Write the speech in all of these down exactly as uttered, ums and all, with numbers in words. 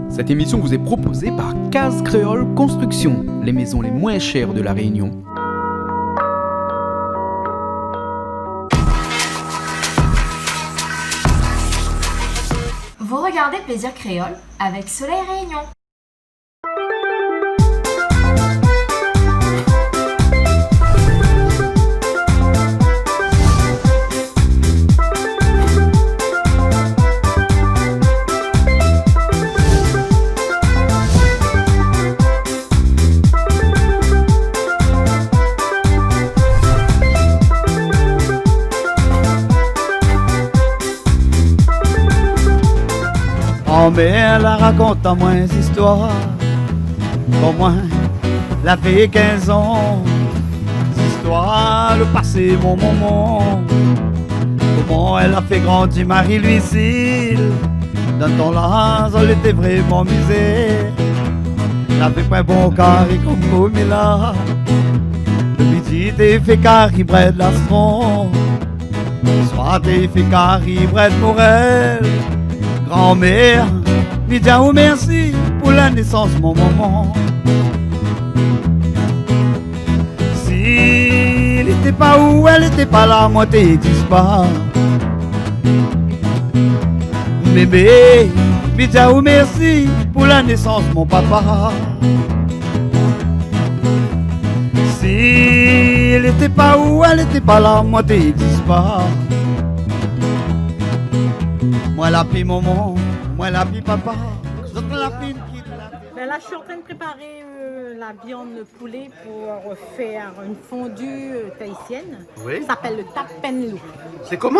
Cette émission vous est proposée par Case Créole Construction, les maisons les moins chères de La Réunion. Vous regardez Plaisir Créole avec Soleil Réunion. Granmèr la rakont amoin zistoir, koman lavé kinz an, zistoir lo pasé mon momon. Koman èl la fé grandi Marie-Louisile, dan tan la, zot lété vréman mizèr. Lavé poin bon kari konm koméla. Lo midi té fé kari brèd lastron. Soir té fé kari brèd morèl. Granmèr, mi di aou mèrsi pou la nésans mon momon. Si lété pa ou, èl lété pa la, moin té égzis pa. Mé, mé, mi di aou mèrsi pou la nésans mon papa. Si lété pa ou, èl lété pa la, moin té égzis pa. Moin la pi momon, moin la pi papa. Zot la pi kit la. Ben là, je suis en train de préparer, euh, la viande poulet pour faire une fondue, euh, tahitienne. Oui. Ça s'appelle le tapenlou. C'est comment ?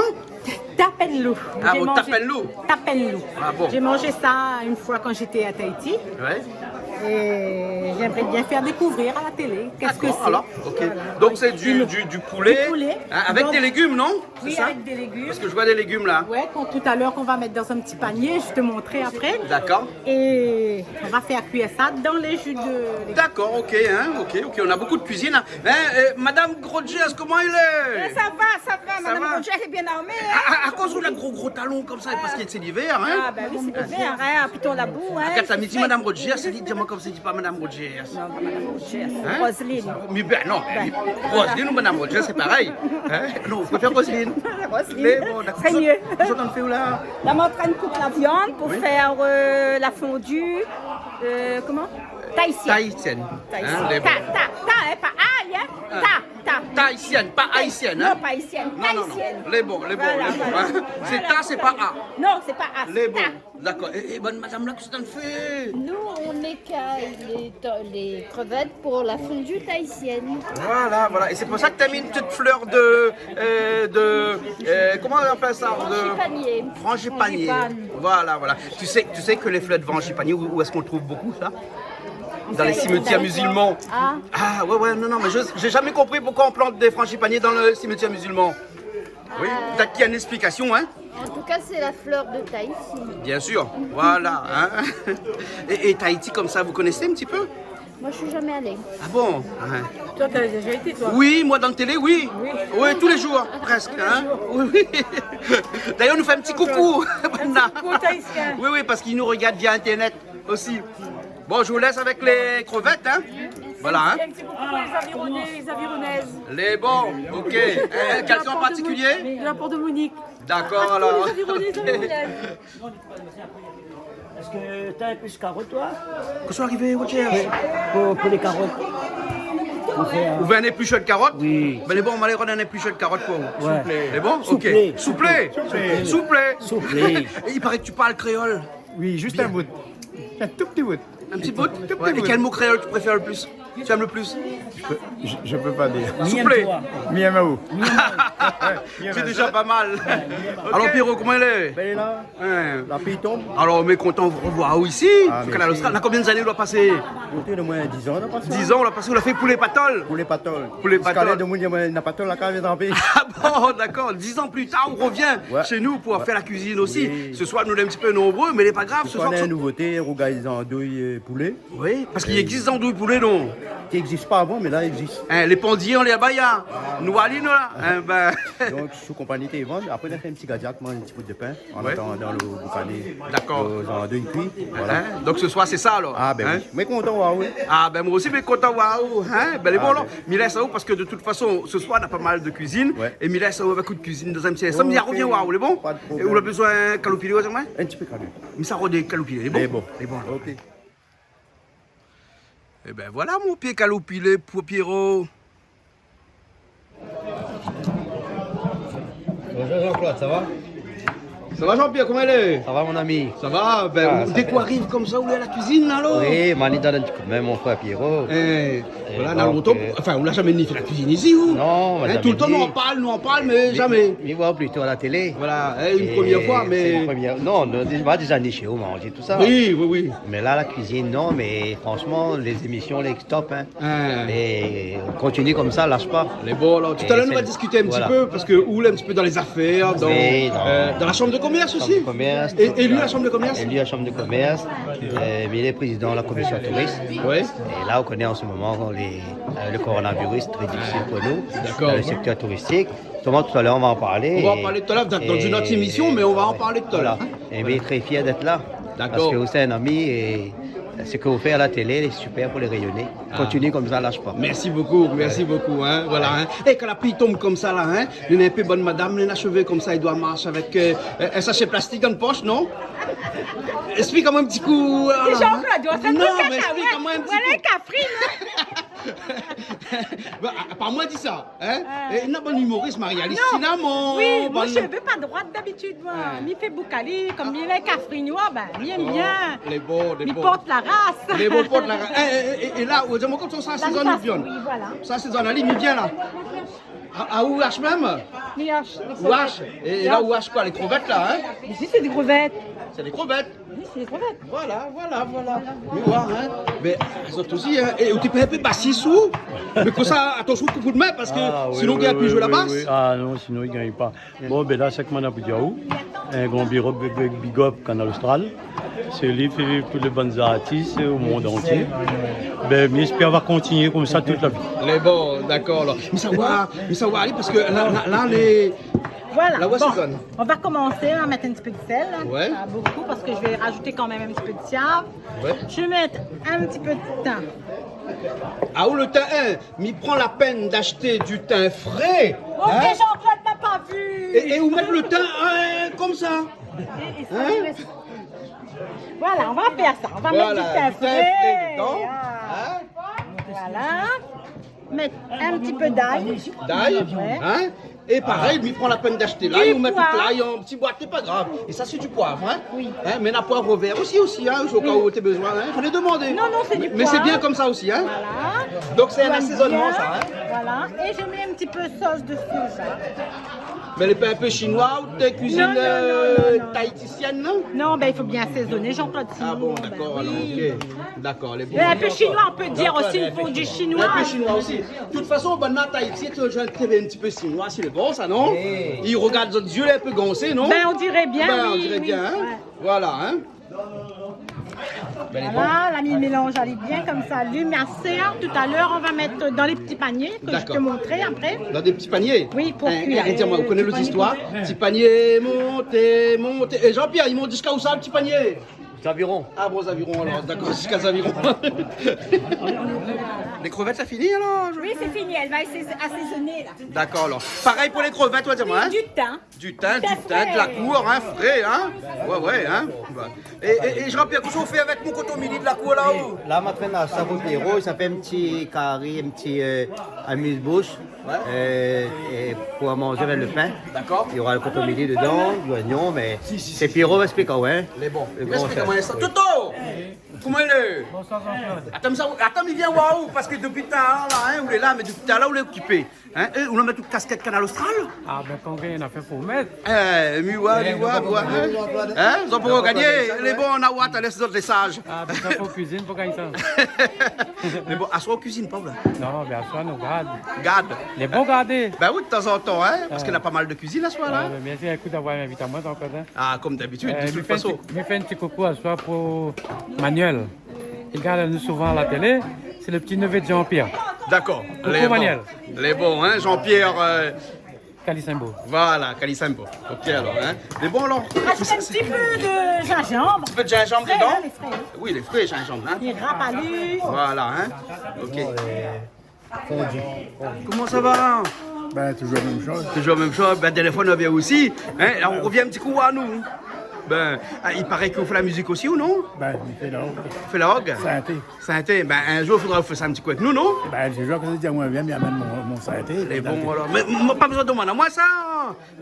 Tapenlou. Ah, j'ai bon, mangé tapenlou. Tapenlou. Ah bon. J'ai mangé ça une fois quand j'étais à Tahiti. Ouais. Et j'aimerais bien faire découvrir à la télé. Qu'est-ce que c'est ? D'accord, alors, ok. Voilà. Donc, c'est du, du, du poulet, hein, avec des légumes, non ? Oui, c'est ça ? Avec des légumes. Parce que je vois des légumes là. Ouais, quand, tout à l'heure, qu'on va mettre dans un petit panier, je te montrerai après. D'accord. Et on va faire cuire ça dans les jus de légumes. D'accord, ok, hein, ok, ok. On a beaucoup de cuisine, hein. Hein, euh, Madame Rogers, comment il est ? Eh, ça va, ça va, Madame Rogers, elle est bien armée, hein. À, à, à cause de la gros, gros talon comme ça, parce que c'est l'hiver, hein. Ah, ben oui, c'est l'hiver, hein, piton labou, hein. Agathe, ça me dit Madame Rogers, elle dit, dis-moi comme c'est Di pa Madame Rogers. Non, pa Madame Rogers. Hein ? Roselyne. Mé ben non, ben, Roselyne ou Madame Rogers, c'est pareil. Hein ? Non, mi préfèr Roselyne. Roselyne. Mé bon, d'accord. C'est mieux. Zot, zot i fé koi la ? Là, on est en train de couper la viande pour faire, euh, la fondue, euh, comment ? Tahitienne. Tahitienne. Tahitienne. Hein, les... Ta, ta, ta, hein, pas aïe, hein ? Ah. Ta, ta. Tahitienne, pas haïtienne, hein ? Non, pas haïtienne. Non, non, non. Tahitienne. Lé bon, lé bon, lé bon, hein ? Voilà, voilà. C'est ta, c'est pas a. Non, c'est pas a, c'est ta. Lé bon. D'accord. É, é bann madam la, kosa zot i fé ? Nous, on écaille les to-, les crevettes pour la fondue tahitienne. Voilà, voilà. Et c'est pour ça que t'as mis une petite fleur de, euh, de, euh, comment on appelle ça ? De frangipanier. Frangipanier. Frangipane. Voilà, voilà. Tu sais, tu sais que les fleurs de frangipanier, où, où est-ce qu'on trouve beaucoup ça ? Dans les cimetières musulmans. Ah. Ah, ouais, ouais, non, non, mais je, j'ai jamais compris pourquoi on plante des frangipaniers dans le cimetière musulman. Oui, euh, peut-être qu'il y a une explication, hein ? En tout cas, c'est la fleur de Tahiti. Bien sûr, voilà, hein. Et, et Tahiti, comme ça, vous connaissez un petit peu ? Moi, je suis jamais allée. Ah bon ? Hein. Toi, t'as déjà été, toi ? Oui, moi, dans le télé, oui. Oui. Oui, tous les jours, presque, hein. Tous les jours. Oui, oui. D'ailleurs, on nous fait un petit coucou. Un petit coucou aux Tahitiens. Oui, oui, parce qu'ils nous regardent via Internet aussi. Bon, je vous laisse avec les crevettes, hein. Voilà, hein. Un petit coucou pour les Avironnais, les Avironnaises. Lé bon, ok. Euh, quelqu'un en particulier ? De la part de Monique. D'accord, alors. Ah, pour les Avironnais, les Avironnaises. Èske t'as un épluche-carotte, toi ? Kosa i ariv, Roger ? Pou, pou lé karot. Pou fé... Ou vé in épluchèr karot ? Oui. Ben, lé bon, ma alé rann in épluchèr karot pou ou. Ouais. Lé bon ? Ok. Souplé. Souplé. Souplé. Souplé. Souplé. Et il paraît que tu parles créole. Oui, juste un bout. Un tout petit bout. Un petit bout ? Tout petit bout. Et quel mot créole tu préfères le plus ? Tu aimes le plus ? Je peux, je, je peux pas dire. Souplé. Miam aou. Miam aou. C'est déjà pas mal. Ouais, miam aou. Alors, Pierrot, comment il est ? Ben, il est là. Hein. La pluie tombe. Alors, on est content de vous revoir ici, sur Kanal Austral. Ah, merci. Na konbien zané ou la pasé ? Otour de moin, dix ans, la pasé. Dix ans, ou la pasé, ou la fé poulé patol. Poulé patol. Poulé patol. Ziska lèr domoun i di amoin, na patol la kaz, tanpi. Ah bon, d'accord. Dix ans plus tard, on revient chez nous pour faire la cuisine aussi. Ouais. Oui. Ce soir, nou lé in ti pé nonbré, mé lé pa grav. Ce soir, nou néna in nouvoté, rougay zandouy, euh, Poulé. Oui, parske i égzis zandouy poulé, non ? Ki égzis pa avan, mé la i égzis. Hin, lé pandié anlèr baya. Nou ali, nou la. Hin, bin. Donk, sou konpani té i vann. Apré, nou la fé in ti gadiak, manz in ti bout de pin, an atandan lo boukané. Dakor. Lo zandouy kui, voilà. Hin ? Donk, se soir, sé sa, alor. Ah, bin oui. Mé kontan, waouh, oui. Ah, bin, moin osi, mé kontan, waouh. Hin ? Bin, lé bon, alor. Mé la, sa ou, parske de tout fason, se soir, na pa mal de kuizine. Ouais. É mi lès aou avèk out kuizine dan in ti instan. Ok. Mé i rovien, waouh, lé bon ? Pa de problèm. É ou la bezoin kaloupilé, ou la bezoin ? In ti pé kaloupilé. Mé sa rod kaloupilé, lé bon ? Lé bon. Lé bon. Ok. Ébin voilà mon pié kaloupilé pou Pierrot. Bonjour Jean-Claude, ça va ? Sa va Jean-Pierre, koman i lé ? Sa va mon ami ? Sa va, bin, ah, ou, sa dé k'ou ariv konmsa, ou lé a la kuizine la, alor ? Oui, m'a ni donn in ti koudmin mon frèr Pierrot. É voilà, na lontan, anfin, ou la zamé ni fé la kuizine isi, ou ? Non, m'a zamé ni. Hin, toultan nou anparl, nou anparl, mé zamé. Mi, mi voi plito a la télé. Voilà, hin, in promièr foi, mé sé in promièr. Non, nou la déza ni shé ou manzé tousa. Oui, oui, oui. Mé la, la kuizine, non, mé fransman, lé zémision, lé top, hin. Ah. É kontinié konmsa, lash pa. Lé bon, alor. Toutalèr nou va diskité in ti pé, parske ou lé in ti pé dan lé zafèr, dan, dan la shanm de komèrs osi. Shanm de komèrs. É, éli la shanm de komèrs. Éli la shanm de komèrs. Euh, mi lé prézidan la komision touris. Oui. É la, ou koné, an se moman, lé, euh, lo koronaviris, trè difisil pou nou, dan lo sèktèr touristik. Dakor. Totalèr nou va an parlé. Nou va an parlé toutalèr, dan, dan in ot émision, mé nou va an parlé toutalèr. Voilà. É mi lé trè fièr d'èt la. Dakor. Parske ou sé in ami é sak ou fé a la télé lé super pou lé Rényoné. Ah. Kontinié konmsa, lash pa. Mèrsi bokou, mèrsi bokou, hin, voilà, hin. É kan la pli i tonm konmsa la, hin, néna in pé bann madam, néna shové konmsa, i doi marsh avèk, euh, in sashé plastik dan posh, non ? Esplik amoin in ti kou, euh, Jean-Claude, ou lé antrin de fé kakawèt. Non, mé esplik amoin in ti kou. Voilà, Catherine. Ba, a, pa moin di sa. Hin ? Ah. É na bann imoris, Marie-Alice Sinamon, bann... Non. Oui, mon shové pa droit dabitid, moin. Ah. Mi fé boukali, konm mi lé kafrinois, bin, mi èm bien. Lé bon, lé bon. Mi port la ras. Lé bon, port la ras. É, é, é, é la, ou di amoin konmsa, sa sézone ali, viann. Oui, voilà. Sa sézone ali, mi vien la. A, a, ou ash mèm ? Mi ash, lé krevèt. Ou ash ? É la, ou ash koi, lé krevèt la, hin ? Mé si, sé dé krevèt. Sé dé krevèt. Oui, sé lé krevèt. Voilà, voilà, voilà. Mé ouais, hin. Mé zot osi, hin. É ou té pé in pé basis ou ? Mé konmsa, atansion, kou d'min, parske sinon, gingn pi zoué la bas. Ah oui, oui, oui, oui. Ah non, sinon, i gingn pa. Bon, bin la, sak moin na pou di aou, in gran big up, big, big, big up Kanal Austral. Sé li i fé tout lé bann zartis o mond antié. Bin, mi èspèr va kontinié konmsa tout la vi. Lé bon, dakor, alor. Mé sa va, mé sa va alé, parske la, la, la, lé Voilà. La voici. Bon, on va commencer, on va mettre un petit peu de sel, hein. Ouais. Pas beaucoup, parce que je vais rajouter quand même un petit peu de siav. Ouais. Je vais mettre un petit peu de thym. Ah, ou le thym, hein, mi pran la pèn d'ashté du thym fré, hein. Ok, Jean-Claude n'a pas vu. É, é ou mèt le thym, hein, konmsa. Et, et ça, hein ? Voilà, on va faire ça. On va mettre du thym frais dedans. Ah. Hein ? Voilà. Mèt in ti pé d'lay. D'lay, hein ? Ouais. É parèy, mi pran la pèn d'ashté lay, ou mèt tout lay an ti boit, lé pa grav. É sa, sé du poiv, hein ? Oui. Hein, mé na poiv vèr osi, osi, hein, o ka ou té bezoin, hein, falé demandé. Non, non, sé du poiv. Mé sé bien konmsa osi, hein ? Voilà. Donk, sé in asézonman, sa, hein ? Voilà. Et je mets un petit peu sauce de soja. Mé lé pa in pé shinoi ou té kuizine, euh, tahitienne, non ? Non, non, non, non, non. Non, ben, il faut bien assaisonner, Jean-Claude, sinon, ben oui. Ah bon, d'accord, alors, ok. D'accord, lé bon. Mais un peu chinois, on peut dire aussi, il faut du chinois. Un peu chinois aussi. De toute façon, banna Tahiti, té in ti pé shinoi, sé lé bon, sa, non ? Oui. I regard zot zié, lé in pé gansé, non ? Ben, on dirait bien, oui, oui. Ben, on dirait bien, hein ? Ouais. Voilà, hein ? Voilà, la mi mélanz ali bien konmsa. Li, mi sèr. Tout à l'heure, on va mettre dans les petits paniers que je te montrerai après. D'accord. Dans des petits paniers ? Oui, pour cuire. Eh, eh, dis-moi, vous connaissez l'autre histoire ? Ti panié, monté, monté. É Jean-Pierre, i mont ziska ousa, ti panié ? Zaviron. Ah bon, Zaviron, alors, d'accord, ziska Zaviron. Les crevettes, ça finit, alors, Jean-Pierre ? Oui, c'est fini, elle va assaisonner, là. D'accord, alors. Pareil pour les crevettes, ouais, dis-moi, hein ? Du thym. Du thym, du thym, de la cour, hein, fré, hein ? Ouais, ouais, hein ? Ouais. É, é, é Jean-Pierre, kosa ou fé avèk mon koton mili de la kour la, ou ? La, ma pran sa pou Pierrot, sa fé in ti kari, in ti, euh, amuse-bouche. Ouais. Euh, é pou manzé avèk le pin. D'accord. Il y aura le koton mili dedans, l'oignon, mais c'est Pierrot va expliquer, ouais. Lé bon. Lé bon, sa. Toto ! Koman i lé ? Bonsoir, Jean-Claude. Atann, sa, atann, mi vien oir aou, parske dopi talèr la, hein, ou lé la, mé dopi talèr la, ou lé okipé. Hein, é, ou la mèt out kaskèt Kanal Austral ? Ah, ben, kan gingn in nafèr, fo mèt. Eh, mi oir, mi oir, hein. Hein, zot pé gingn, lé bon, na oir, talèr, sé zot lé saz. Ah, ben, sa fo kuizine pou gingn sa. Mé bon, aswar ou kuizine pa, ou la ? Non, ben, aswar, nou gard. Gard. Lé bon gardé. Ben oui, de tan zan tan, hein, parske na pa mal de kuizine aswar, la. Ah, ben, mèrsi, ékout, d'avoir invité amoin, donk, hein. Ah, comme d'habitude, de toute façon. Euh, mi fé in ti, mi fé in ti koukou aswar pou Manuel. Li gard anou souvan a la télé, sé le pti nevé de Jean-Pierre. Dakor. Coucou, Manuel. Lé bon, in, Jean-Pierre, euh, Calisimbo. Voilà, Calisimbo. Ok, alor, in. Lé bon, alor. Rajoute un petit peu de gingembre. Un petit peu de gingembre dedans. Frais, hein, les frais. Oui, lé fré, zinzanm, in. Li rap ali. Voilà, in. Ok. Koman sa va ? Bin, toujour mèm shoz. Toujour mèm shoz. Bin, téléfone, nou vien osi. In, la, nou rovien in ti kou anou. Bin, ah, i paré ke ou fé la mizik osi, ou non ? Bin, mi fé la org. Ou fé la org ? Sinté. Sinté. Bin, in zour, fodra ou fé sa in ti kou avèk nou, non ? Bin, sé zour ke mi di amoin, vien, mi amenn mon, mon sinté. Lé bon, alor. Mé moin, pa bezoin domann amoin sa.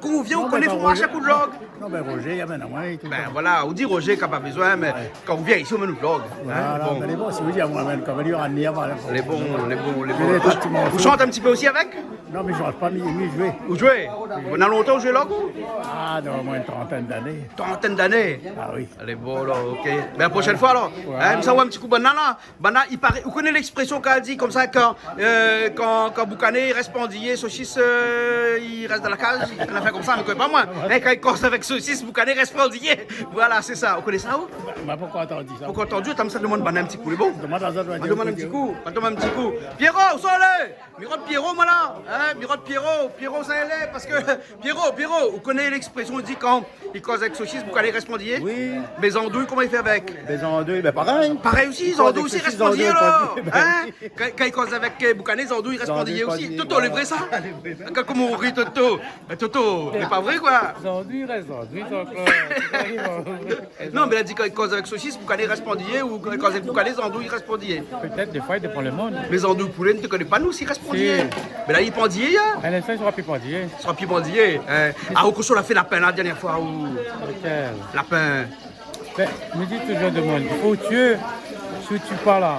Kan ou vien, ou koné, fo marsh akout lorg. Non, bin, Roger, i amenn amoin é tout. Bin voilà, ou di Roger ke pa bezoin, mé kan ou vien isi, ou amenn out lorg. Voilà, in, bon. Mé lé bon, si ou di amoin, amenn, kom li, ou ira ni amoin, la. Lé bon, lé bon, lé bon. Ou shant in ti pé osi avèk ? Non, mi shant pa, mi, mi zoué. Ou zoué ? Ou na lontan ou zoué lorg, ou ? Ah, dan omoin in trantèn d'ané. Trantèn d'ané ? Ah oui. Lé bon, alor, ok. Bin, la proshèn foi, alor. Voilà. In, mi sa oir in ti kou banna la. Banna, i paré, ou koné léksprésyon kan i di konmsa, kan, euh, kan, kan boukané i rès pandiyé, sosis, euh, i rès dan la kaz, in afèr konmsa, mi koné pa moin. In, kan i koz avèk sosis, boukané i rès pandiyé. Voilà, sé sa. Ou koné sa, ou ? Bin, moin la pankor antandi sa. Pankor antandi, atann, sa domann banna in ti kou, lé bon ? Domann azot, ouais. Domann in ti kou. Domann in ti kou. Pierrot, ousa ou lé ? Mi rod Pierrot, moin la. In, mi rod Pierrot, Pierrot, sa i lé, parske Pierrot, Pierrot, ou koné léksprésyon i di kan i koz avèk sosis, boukané i rès pandiyé ? Oui. Mé zandouy, koman i fé avèk ? Mé zandouy, bin, parèy. Parèy osi, zandouy osi i rès pandiyé, alor. Bin oui. In ? Kan, kan i koz avèk, euh, boukané, zandouy i rès pandiyé osi. Zandouy pandiyé, voilà. Toto, lé vré sa ? Lé vré. Kan, koman ou ri, Toto ? Bin, Toto, lé pa vré, koi. Zandouy i rès zandouy, donk, euh, Non, mé la di kan i koz avèk sosis, boukané i rès pandiyé, ou kan i koz avèk boukané, zandouy i rès pandiyé. Pétèt, défoi, i dépan le moun. Mé zandouy poulé, nou té koné pa, nou, si i rès pandiyé. Si. Mé la, li lé pandiyé, in ? Bin, linstan, li sra pi pandiyé. Li sra pi pandiyé, in. Ah, ou kosa ou la fé lapin, la dèrnièr foi, ou ? Lékèl ? Lapin. Bin, mi di toujour demoun, i fo ou tié, si ou tié pa la,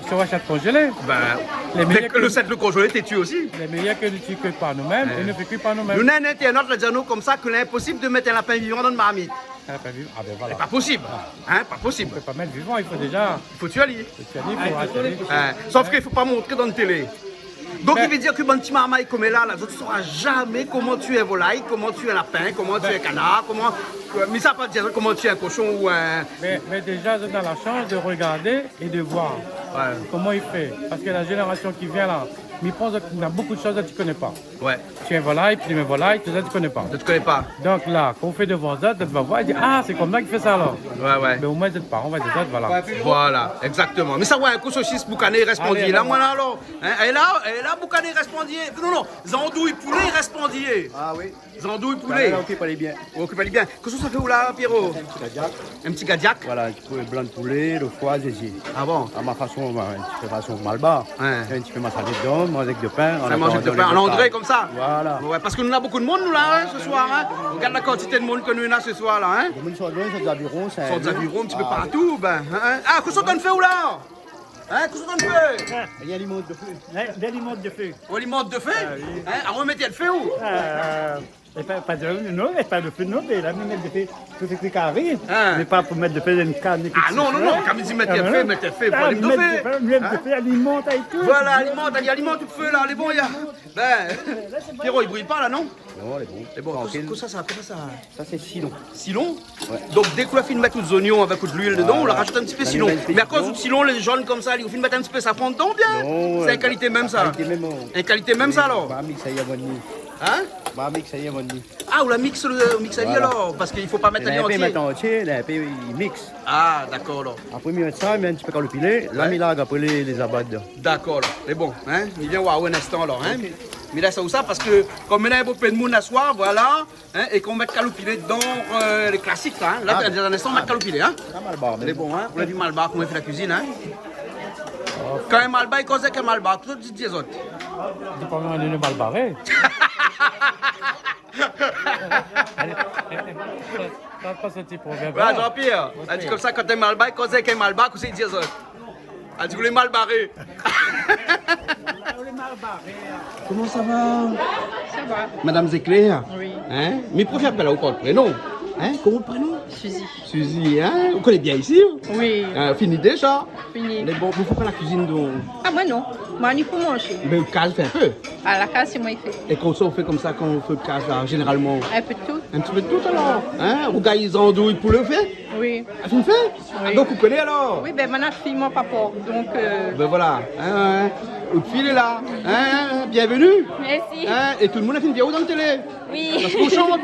i sra sat konzélé. Bin, lé méyèr ke, le sat, le konzélé, té tié osi. Lé méyèr ke nou tié ke pa nou mèm, é nou fé kui pa nou mèm. Nou na in intèrnot la di anou konmsa ke lé inposib de mèt in lapin vivan dan in marmit. Ah, pa viv-, ah, bin voilà. Sé pa posib. In, pa posib. Ou pé pa mèt vivan, i fo déza... I fo tié ali. I fo tié ali, i fo arèt ali. In, sof ke i fo pa montré dan télé. Donk, i vé dir ke bann ti marmay koméla la, zot i sora zamé koman tié in volay, koman tié in lapin, koman tié in kanar, koman, euh, mi sa pa dir koman tié in koshon ou in... Mé, mé déza, zot na la shans de regardé é de voir koman i fé. Parske la zénérasyon ki vien la, mi pans na bonpé de shoz zot i koné pa. Ouais. Tié in volay, plim in volay, tousa, zot i koné pa. Zot i koné pa. Donk la, kan ou fé dovan zot, zot va voir, i di, ah, sé konmsa ki fé sa, alor. Ouais, ouais. Mé omoin, zot paran va di zot, voilà. Voilà, égzaktoman. Mé sa, ouais, in kou sosis boukané i rès pandiyé la, moin la, alor. In, é la, é la, boukané i rès pandiyé. Non, non, zandouy poulé i rès pandiyé. Ah oui. Zandouy poulé. Voilà, la, okip ali bien. Okip ali bien. Kosa ou sa fé ou la, Pierrot ? In ti gadiak. In ti gadiak ? Voilà, pou blan poulé, le foi, zézé. Ah bon ? A ma fason, moin, in ti pé fason malbar. Ouais. In ti pé masalé dedan, manz avèk de pin. Sa, manz avèk de pin, an antandan lé angré konmsa. Voilà. Ouais, parske nou na bonpé de moun, nou, la, in, se soir, in. Regard la kantité de moun ke nou na se soir la, in. Lé moun i sort loin, i sort zaviron, sa, i sort zaviron, in ti pé partou, bin, in. Ah, kosa ou antrinn fé ou la ? In, kosa ou antrinn fé ? Ah. Li alimant de fé. Ouais, li alimant de fé. Ou alimant de fé ? Ah oui. In, avan ou mèt de fé ou ? Euh, é pa, pa de, non, mé pa de fé, non, mé la, mi mèt de fé, tout sé kari. Ah. Mé pa pou mèt de fé dan in karn, ni... Ah non, non, non, kan mi di mèt de fé, mèt de fé, pou alim de fé. Ah, mèt de fé, mèt de fé, alimant é tout. Voilà, alimant, alimant tout fé la, lé bon, ya. Bin, Pierrot, i briy pa la, non ? Non, lé bon. Lé bon. Trankil. Kosa, kosa sa, kosa sa ? Sa sé silon. Silon ? Ouais. Donk, dé ke ou la fine mèt out zonyon avèk out luil dedan, ou la rajout in ti pé silon. Mé akoz out silon lé zone konmsa, ou fine mèt in ti pé safran dedan, oubien ? Non, sé in kalité mèm sa. Kalité mèm, oh. In kalité mèm sa, alor ? Ba, miks ali avan ni. In ? Ba, miks ali avan ni. Ah, ou la miks le, miks ali alor, parske i fo pa mèt ali antié. Voilà. Lé in pé mèt antié, lé in pé i miks. Ah, dakor, alor. Apré, mi mèt sa, mi mèt in ti pé kaloupilé. La, mi larg apré lé, lé zaba dedan. Dakor, alor. Mé bon, in, mi vien oir aou in instan, alor, in. Ok. Mi lès aou sa, parske kom néna bonpé de moun aswar, voilà, in, é kan ou mèt kaloupilé dedan, euh, lé klasik, sa, in. La, dan in instan, ou mèt kaloupilé, in. Sa, malbar, mé bon, in. Ou la vi malbar, koman i fé la kuizine, in. Kan in malbar i koz avèk in malbar, kosa ou di azot ? Di pa moin, nou lé malbaré. Alé, alé, alé. Sa, sa, sé ti provèrb la. Voilà, Jean-Pierre, la di konmsa, kan in malbar i koz avèk in malbar, kosa i di azot ? La di, ou lé malbaré. Koman sa va ? Sa va. Madam Zéklèr ? Oui. In ? Mi préfèr apèl aou par prénon. In ? Koman out prénon ? Suzy. Suzy, in ? Ou koné bien isi, in ? Oui. In, fini déza ? Fini. Mé bon, ou fé pa la kuizine, donk ? A, moin non. Moin, ni pou manzé. Mé ou kaz fé in pé ? A, la kaz, sé moin i fé. É koman sa ou fé konmsa, kan ou fé kaz la, zénéralman ? In pé de tout. In ti pé de tout, alor ? In ? Ou gingn zandouy poulé, ou fé ? Oui. A, fine fé ? Oui. A, donk ou koné, alor ? Oui, bin, mon fiy, mon papa, donk, euh... Bin voilà, in, in, in. Out fiy lé la, in, in, in, bienvenu. Mèrsi. In, é tout le moun la fine vi aou dan la télé. Oui. Parske ou shant,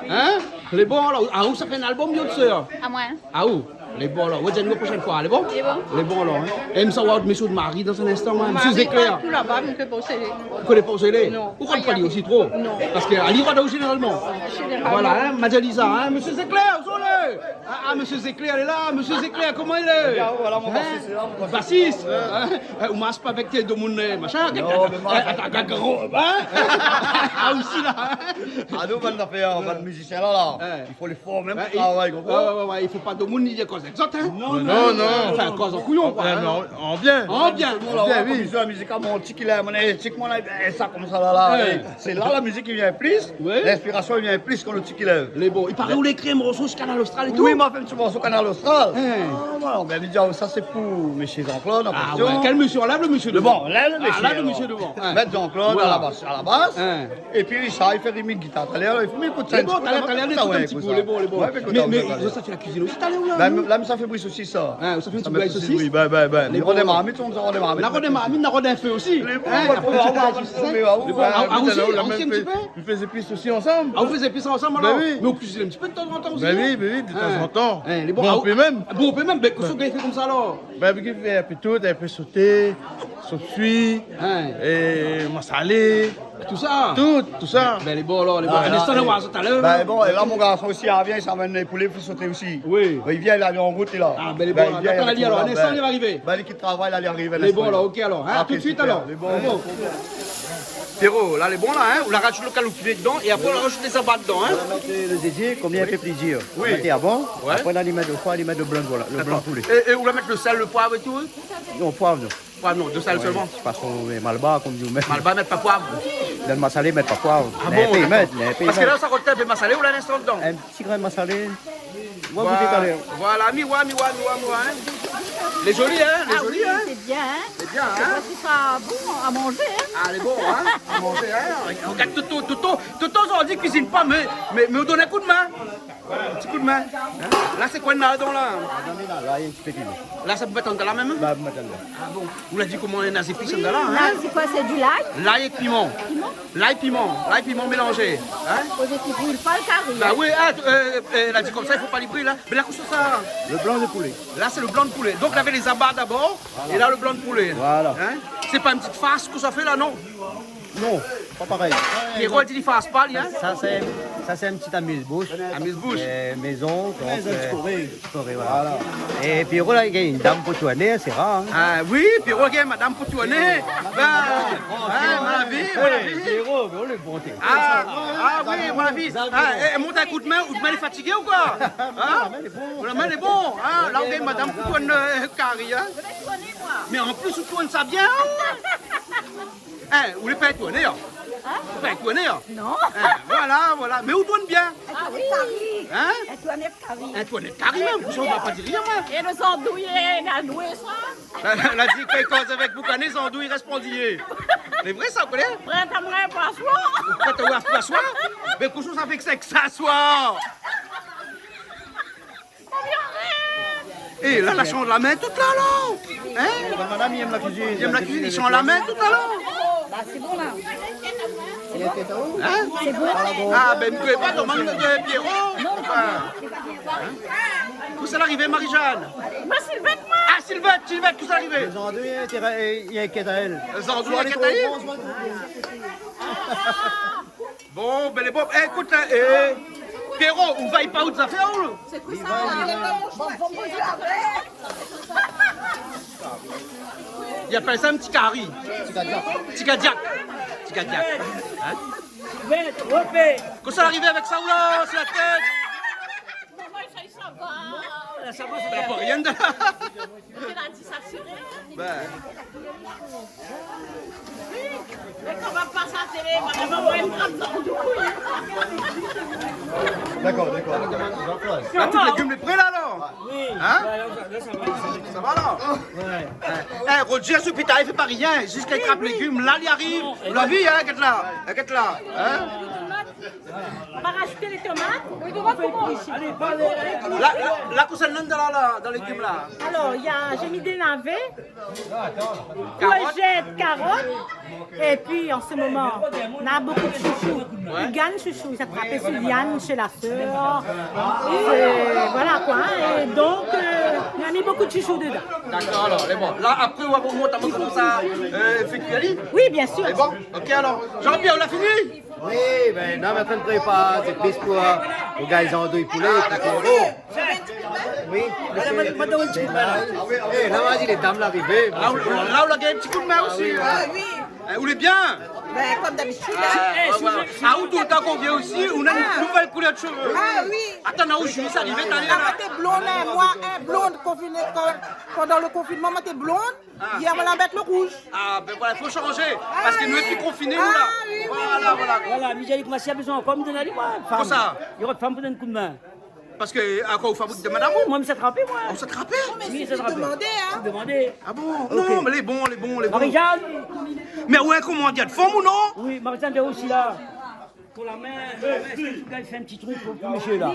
in ? Lé bon, alor, a, ou sa fé in album, bien sir ? Amoin. A, ou ? Lé bon, alor. Ou di anou la proshèn foi, lé bon ? Lé bon. Lé bon, alor, in. É mi sa oir out mésyé out mari dan in instan, in. Mésyé Zéklèr. Mari, pa tou laba, mi koné pa ousa i lé. Ou koné pa ousa i lé ? Non. Ou koné pa li osi tro ? Non. Parske li rod aou zénéralman. Zénéralman. Voilà, in, Madia Lisa, in. Mésyé Zéklèr, ousa i lé ? A, a, mésyé Zéklèr lé la. Mésyé Zéklèr, koman i lé ? Bien, voilà, mon basis lé la, mon basis. Basis, in ? É, ou marsh pa avèk té domoun, euh, machin, non, mé moin, in, atann, atann, gro, in ? A, osi la, in ? A, nou, bann zafèr, bann mizisien la, la. In. I fo lé for mèm pou travay, konpran ? Ouais, ouais, ouais, i fo pa domoun i koz èk zot, in ? Non, non, non. Anfin, koz an kouyon, koi, in ? Non, an bien. An bien. An bien, oui. Konm i di, la mizik, a, mon ti kilèv, mon étik, mon la, é sa, konmsa, la, la, é. Sé la, la mizik i vien plis, ouais, linspirasion i vien plis kan lo ti kilèv. Lé bon. I paré ou la ékri in morso su Kanal Austral é tou ? Oui, ma fé in ti morso Kanal Austral. In. A, voilà, bin, mi di, a, sa sé pou mésyé Jean-Claude an késtyon. A, ouais. Kèl mésyé ? Anlèv lo mésyé dovan. Lé bon, anlèv lo mésyé dovan. A, la, lo mésyé dovan. Mèt Jean-Claude a la bas, a la bas. In. É pi Richard i fé rimik gitar. Talèr, i fo mi ékout sa in ti pé. Lé bon, talèr, talèr, nou ékout in ti pé, lé bon, lé bon. Ouais, ékout in pé, voilà. Mé, mé, zot sa fé la kuizine osi, talèr, ou la, non ? Bin, la, mi sa fé bri sosis, sa. In, ou sa fé in ti bri sosis ? Bri, bin, bin, bin. Lé bon, alor. Rod in marmit, nou sa rod in marmit. Na rod in marmit, na rod in fé osi. Lé bon, in, apré, nou sa fé in ti pé, a, ou, a, a, ou osi, a, ou osi in ti pé ? Mi fé zépis osi ansanm. A, ou fé zépis ansanm, alor ? Bin oui. Mé ou kuizine in ti pé de tanzantan osi, in ? Bin oui, bin oui, de tanzantan. In, lé bon. Bon, a, ou pé mèm. Bon, ou pé mèm, bin, kosa ou gingn fé konmsa, alor ? Bin, mi fé in pé tout, in pé soté, sopsui, é masalé. Tousa ? Tout, tousa. Bin, lé bon, alor, lé bon. A, in instan, la, nou va talèr. Bin, bon, é la, mon garson osi, a, vien, i sa amenn poulé pou soté osi. Oui. Bin, i vien, la, li lé an rout, li la. A, bin, lé bon, alor. Bin, i vien, atann, li lé la, in instan, li va arivé. Bin, li kit travay la, li ariv in instan. Lé bon, alor, OK, alor. A, tout suit, alor. Lé bon. Lé bon. Pierrot, la, lé bon, la, in ? Ou la razout lo kaloupé dodan é apré, ou la razout lé zaba dodan, in ? Nou la mèt, euh, lo zézé, konm i fé plézir. Oui. Nou la mèt avan. Ouais. Apré, nou la mèt lo foi, nou la mèt lo blan, voilà, lo blan poulé. Dakor. É, é ou la mèt lo sèl, lo poiv é tou, in ? Non, poiv, non. Poiv, non, do sèl solman. Ouais, de tout fason, mé malbar, konm di ou mèm. Malbar i mèt pa poiv. Dan masalé, i mèt pa poiv. A bon, dakor. Mé in pé i mèt, mé in pé i mèt. Parske la, sa i rod in pé masalé ou la, in instan dodan ? In ti grin masalé. Ou va gouté talèr. Voilà, mi oi, mi oi, mi oi, mi oi, in. Lé zoli, in, lé zoli, in. A oui, sé bien, in. Lé bien, in. Sé pa si sa bon a manzé, in. A, lé bon, in, a manzé, in. Rogard, Toto, Toto, Toto, zordi i kuizine pa, mé, mé, mé ou donn in koudmin. In ti koudmin. In ? La, sé koi, na ladan la ? Ladan, la, la, in ti pé piman. La, sa pou mèt andan la mèm ? La, pou mèt andan. A bon ? Ou la di koman, néna zépis andan la, in ? La, sé koi, sé di lay ? Lay é piman. Piman ? Lay, piman. Lay, piman mélanzé. In ? Fo di ki bril pa lo kari, in. Ba oui, a, euh, euh, la di konmsa, i fo pa li bril, in. Mé la, kosa sa ? Lo blan de poulé. La, sé lo blan de poulé. Donk, lavé lé zaba dabor, é la, lo blan de poulé. Voilà. In ? Sé pa in ti fars ke sa fé la, non ? Non, pa parèy. Pierrot i di li fars pa, li, in ? Sa, sé, sa, sé in ti amiz-boush. Amiz-boush. Euh, mézon, donk, euh, ti koré, voilà. Voilà. É Pierrot, la, li gingn in dam pou tourné, sé rar, in. A oui, Pierrot i gingn madam pou tourné. Bin, in, mon avi, mon avi. Pierrot, mé ou lé bon, té. A, a oui, mon avi. A, é, é, mont in koudmin, ou lé fatigé ou koi ? In ? Ou la mèt lé bon. In, la, ou gingn madam pou tourné, euh, kari, in. Mé an plis, ou tourn sa bien, in. In, ou lé pa étoné, in ? In ? Ou pa étoné, in ? Non. In, voilà, voilà. Mé ou tourn bien. A oui. In ? In tourné kari. In tourné kari mèm, ou sa pa di rien, moin. É lo zandouy, na dwé sa. La, la, la di, kan i koz avèk boukané, zandouy i rès pandiyé. Sé vré sa, ou koné ? Prèt amoin in pasoir. Prèt amoin in pasoir ? Mé kosa sa fé ke sé ke sa, soir ? É, la, la shanj la min tout la, la. In ? Madam i èm la kuizine. I èm la kuizine, i shanj la min tout la, la. Ba, sé bon, la. In ? Sé bon. A, bin, mi koné pa, domann, euh, Pierrot. Non, pa bon. In ? Kosa la arivé, Marie-Jeanne ? Ba, Sylvette, moin. A, Sylvette, Sylvette, kosa la arivé ? Zandouy, euh, i inkièt aèl. Zandouy i inkièt aèl ? Bon, bin, lé bon. É, ékout, in, é, Pierrot, ou vèy pa out zafèr, ou ? Sé koi sa ? I apèl sa in ti kari. Ti kadiak. Ti kadiak. In ? Kosa la arivé avèk sa, ou la, si la tèt ? Moman, sa va. La, sa va, sa va. Papa, rien de... Sé la ti sa siré. Dakor, dakor. La, tout légim lé pré la, alor ? Oui. Hein ? Sa va, la ? Ouais. Eh, Roger, sou pita, li fé pa rien. Ziska li trap légim, la, li ariv. Ou la vi, hein, gèt la. Gèt la. Hein ? On va rajouter les tomates. La, la, la, kosa néna dan la, la, dan légim la ? Alors, il y a, j'ai mis des navets, courgettes, carottes. Et puis, en ce moment, on a beaucoup de chouchous. Ouais. Ils gagnent chouchou. Ils attrapent sou Yann, chez la sœur. C'est, voilà quoi, hein. Et donc, euh, on a mis beaucoup de chouchous dedans. Dakor, alor, lé bon. La, apré, ou va mont amoin konmsa, euh, fé kui ali ? Oui, bien sûr. Lé bon ? Ok, alor. Jean-Pierre, ou la fini ? Oui, ben, la, mi antrin prépar zépis pou, euh, pou gayar zandouy poulé, épi pou... Oui, mé sé... Eh, la, vas-y, les dames, la, arivé. La, ou, la, ou la gingn in ti koudmin osi, hein ? Ah oui. Eh, ou lé bien ? Ben, comme d'habitude, hein. Ah, ouais, ouais. Ah, ou, toultan kan ou vien isi, ou néna in nouvèl koulèr de cheveux. Ah oui. Atann, ou, Julie, sa arivé, t'as... Ah, moin té blonde, hein, moin, hein, blonde, confinée, quand, pendant le confinement, moin té blonde. Ah. Yèr, moin la mèt le rouge. Ah, ben voilà, fo shanjé. Parske nou lé pi konfiné, nou, la. Ah, oui, oui, oui. Voilà, voilà. Voilà, Michel, koman si la bezoin ankor, mi done ali, moin, fanm. Kosa ? Li rod fanm pou donn koudmin. Parske, akoz, ou fabrik de madam, ou ? Moin, mi sa trapé, moin. Ah, ou sa trapé ? Non, mais... Oui, c'est demandé, hein. C'est demandé. Ah bon ? Ok. Non, mé lé bon, lé bon, lé bon. Marie-Jeanne. Mé ouais, koman dir, fanm ou non ? Oui, Marie-Jeanne, vien osi la. Pou la min, euh, fé in ti truk pou, pou mésyé la.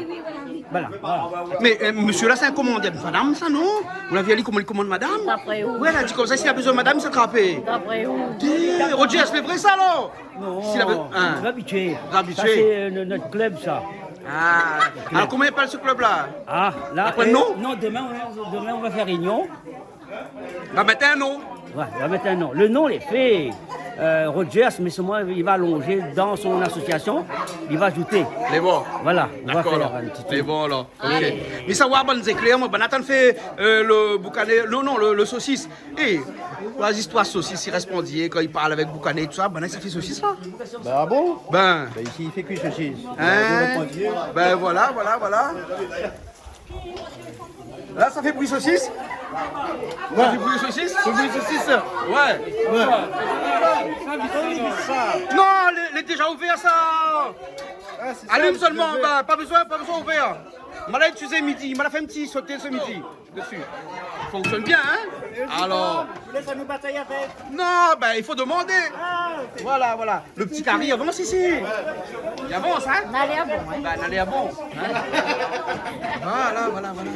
Voilà, voilà. Mé, euh, mésyé la, sé in komandèr de madam, sa, non ? Ou la vi ali koman li komann madam ? D'après où ? Ouais, la di konmsa, si la bezoin madam, sa trapé. D'après où ? Di, Roger, sé vré sa, non ? Non. Si la be-, hein. L'habitué. L'habitué. Sa, sé, euh, no-, nout klub, sa. Ah. Alor, koman i apèl se klub la ? Ah, la, euh, non, demin, on, demin, on va fé réunion. Va mèt in non. Ouais, va mèt in non. Le non lé fé. Euh, Rogers, mé solman li va alonjé dan son asosiasion, li va ajouté. Lé bon. Voilà, on va faire un petit truc. Dakor, alor. Lé bon, alor. Ok. Mé sa va, bann zéklèr, moin, bann atann fé, euh, le boukané, non, non, le, le sosis. Eh, la zistoir sosis, i rès pa andié, kan i parl avèk boukané, tousa, bann sa fé sosis, la. Ben, ah bon ? Ben. Ben, isi, i fé kui sosis. Hein ? Ben, voilà, voilà, voilà. La, sa fé bri sosis ? Ouais. Sa fé bri sosis ? Fé bri sosis, sa. Ouais. Ouais. Non, lé, lé déza ouvèr, sa. Ah, sé sa, alim solman, ben, pa bezoin, pa bezoin ouvèr. Moin la itilizé midi, moin la fé in ti soté se midi dési. I fonksionn bien, hein ? Alor. Ou lès anou batay avèk. Non, ben, i fo demandé. Ah, ok. Voilà, voilà. Le ti kari i avans isi. I avans, hein ? Nalé a bon, hein ? Ben, nalé a bon, hein ? Voilà, voilà, voilà.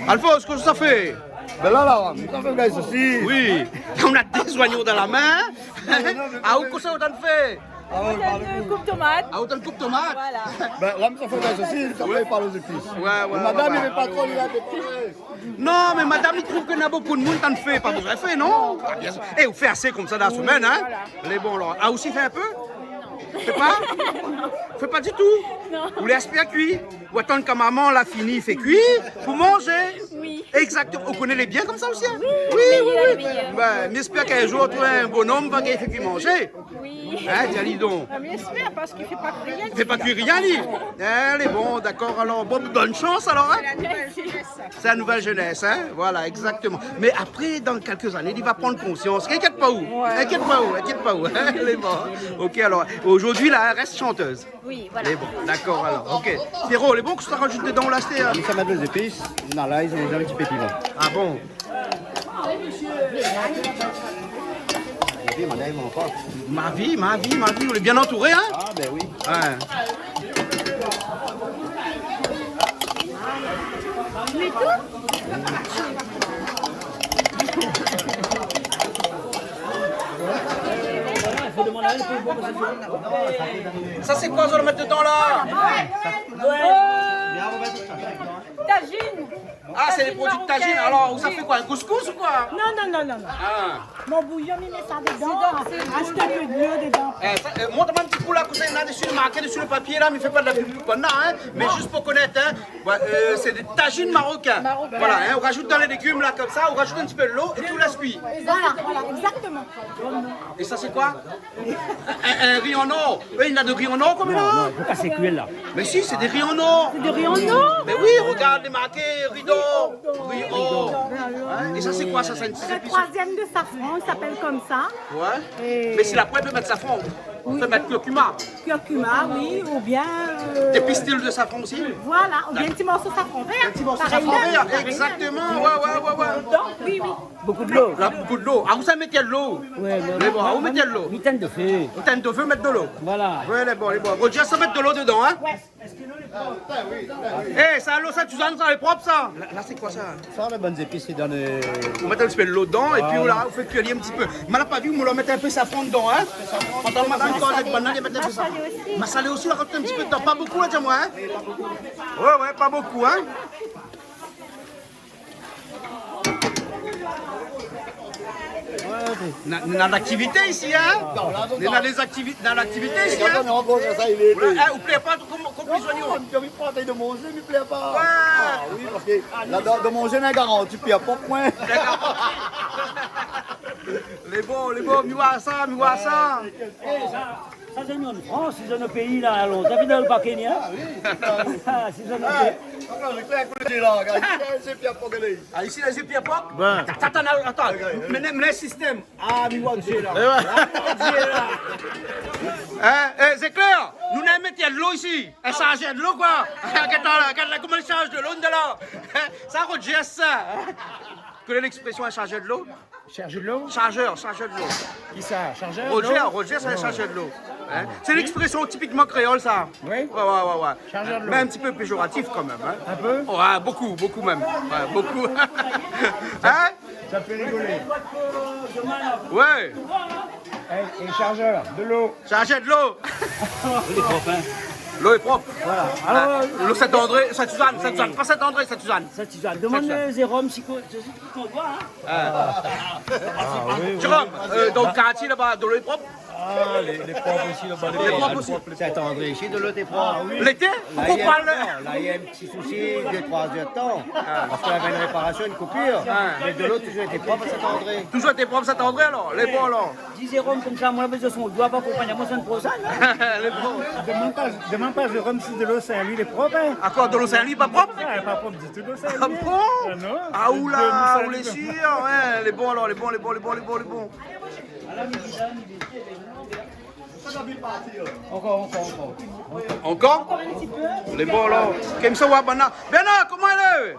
Alphonse, kosa ou sa fé ? Ben la, la, nou sa fé gayar sosis. Oui. Ou na dé zoignon dan la min, hein ? Non, non, mé... Ah, ou, kosa ou tann fé ? Ah ouais, par le coup. Koup tomat. Ah, ou tann koup tomat ? Voilà. Ben, la, mi sa fé gayar sosis, apré, i parl o zépis. Ouais, ouais, ouais. Madam, ouais, ouais. Li vé pa tro, li la dépann. Non, mé madam, li trouv ke na bonpé de moun tann fé, pa bezoin fé, non ? Ah, bien sir. Eh, ou fé asé konmsa dan la semèn, hein ? Oui, voilà. Lé bon, alor. Ah, ou osi fé in pé ? Fé pa ? Fé pa ditou ? Non. Ou lès fé kui ? Ou atann kan momon la fini fé kui pou manjé ? Oui. Exactement. Ou koné lé bien konmsa osi, hein ? Oui, oui, oui. Ben, mi èspèr k'in zour, ou trouv in bonom va gingn fé kui manjé. Oui. Hein, di ali don. Ah, mi èspèr, parske i fé pa kui rien. I fé pa kui rien, li. Hein, lé bon, dakor, alor. Bon, bone shans, alor, hein ? Sé la nouvèl zénès. Sé la nouvèl zénès, hein ? Voilà, exactement. Mé apré, dan kèk zané, li va pran konsians. Inkièt pa ou. Ouais. Inkièt pa ou, inkièt pa ou, hein ? Lé bon. Ok, alor, zordi, la, rès shantèz. Oui, voilà. Lé bon, dakor, alor. Ok. Pierrot, lé bon, kosa ou rajout dedan, la, sé, euh... Mi sa mèt lé zépis, na lay, na in ti pé piman. Ah bon ? Épi, madam, ankor. Ma vi, ma vi, ma vi, ou lé bien antouré, hein ? Ah, ben oui. Ouais. Sa, sé koi zot i mèt dedan, la ? Tajine. Ah, sé lé produi tajine. Tajine marocaine. Alor, ou sa fé koi, in kouskous ou koi ? Non, non, non, non, non. Ah. Mon bouyon, mi mèt sa dedan. Sé dan, sé... Ashté in pé dolo dedan. Eh, sa, euh, mont amoin in ti kou la, kosa néna dési, marké dési le papié la, mé fé pa de la pub pou banna, hein, mé zis pou konèt, hein. Ouais, euh, sé dé tajine marokin. Marokin. Voilà, hein, ou rajout dan lé légim la, konmsa, ou rajout in ti pé dolo épi ou lès kui. Voilà, voilà, exactement. É sa, sé koi ? In, in ri an or. Oui, néna de ri an or konm la. Non, non, i fo pa sé kui la. Mé si, sé dé ri an or. Sé dé ri an or ? Mé oui, regard, lé marké ri d'or. Brio. Hein ? Et ça, c'est quoi, ça ? C'est une petite épice ? Le troisième de safran, il s'appelle comme ça. Ouais. Et... Mais si la poêle peut mettre safran, on peut mettre curcuma. Curcuma, oui, ou bien, euh... Des pistils de safran aussi. Voilà, ou bien un petit morceau de safran vert. Un petit morceau de safran vert, exactement. Ouais, ouais, ouais, ouais. Dedans, oui, oui. Beaucoup de l'eau. Là, beaucoup de l'eau. Ah, ou sa mèt de l'eau ? Ouais, ouais. Lé bon, ou mèt de l'eau. Mi tinn do fé. Ou tinn do fé, mèt de l'eau. Voilà. Ouais, lé bon, lé bon. Roger, sa mèt de l'eau dedan, hein ? Ouais. Eh, sa, lo, sa, Suzanne, sa lé prop, sa. Là, là, c'est quoi, ça ? Ça, les bonnes épices, c'est dans le... Ou mèt in ti pé dolo dedan, épi voilà, ou fé kui ali in ti pé. Mé la pa vi, ou la mèt in pé safran dedan, hein ? Pandan madam i koz avèk banna, li mèt in pé safran. Masalé osi. Masalé osi, la rajout in ti pé dedan. Pa bokou, hein, di amoin, hein ? Ouais, ouais, pa bokou, hein ? Na, na laktivité isi, hein ? Na lé zaktivi-, na laktivité isi, hein ? Hein, ou plèr pa konm, konm prizonié. Non, mi plèr pa. Ouais. Ah oui, parské la, dan, dan mon zèn, in garanti, pi a pop, moin. Lé bon, lé bon, mi oi sa, mi oi sa. Eh, sa, sa sé nou an Frans, si zot péi la, alor. Sa fé dan lo parké, hein ? Ah, si zot péi. Ah, isi, lé pi a pop. Bin. Atann, atann, atann. Mé, mé le sistèm. Ah, mi oi, Dieu, la. Eh ouais. Ah, mon Dieu, la. Hein, eh, sé klèr. Nou la mèt dolo isi. In sharzèr dolo, koi. Gèt la, gèt la, koman i sharz dolo, la. Sa, Roger, sa. Koné léksprésyon in sharzèr dolo ? Sharzèr dolo ? Sharzèr, sharzèr dolo. Kisa ? Sharzèr dolo ? Roger, Roger, sé in sharzèr dolo. Hein ? Sé léksprésyon tipikman kréol, sa. Oui. Ouais, ouais, ouais, ouais. Sharzèr dolo. Mé in ti pé péjoratif kan mèm, hein. In pé ? Ouais, bokou, bokou mèm. Ouais, bokou. Hein ? Sa fé rigolé. Ouais. Eh, é sharzèr dolo. Sharzèr dolo. Lé prop, hein. Lo lé prop. Voilà. Alor, euh, lo Saint-André, Sainte-Suzanne, Sainte-Suzanne, pa Saint-André, Sainte-Suzanne. Sainte-Suzanne. Demann Sainte-Suzanne. Jérôme, si ko-, si ko-, hein. Ah. Ah, oui, oui. Jérôme, euh, dan lo kartié laba, dolo lé prop ? Ah, lé, lé prop isi, laba, lé prop. Lé prop osi. Saint-André isi, dolo lé prop. Ah, oui. Lété ? Poukoi pa le... La, néna in ti sousi, dé, troi zèr de tan. Ah. Parské navé in réparasyon, in koupir. Ah. Mé dolo la touzour été prop, Saint-André. Touzour été prop, Saint-André, alor. Lé bon, alor. Di Jérôme konmsa, moin la bézoin son doi pou akonpagn amoin semèn proshèn, hein. Lé bon. Demann pa, demann pa Jérôme si dolo Saint-Louis lé prop, hein. Akoz, dolo Saint-Louis pa prop ? Ah, pa prop ditou, dolo Saint-Louis. Ah bon ? Ah non. Ah, oula, dolo Saint-Louis, ou lé sir, ouais. Lé bon, alor, lé bon, lé bon, lé bon, lé bon, lé bon. Ankor, ankor, ankor. Ankor ? Ankor in ti pé. Lé bon, alor. Konmsa, ouais, banna. Bernard, koman i lé ?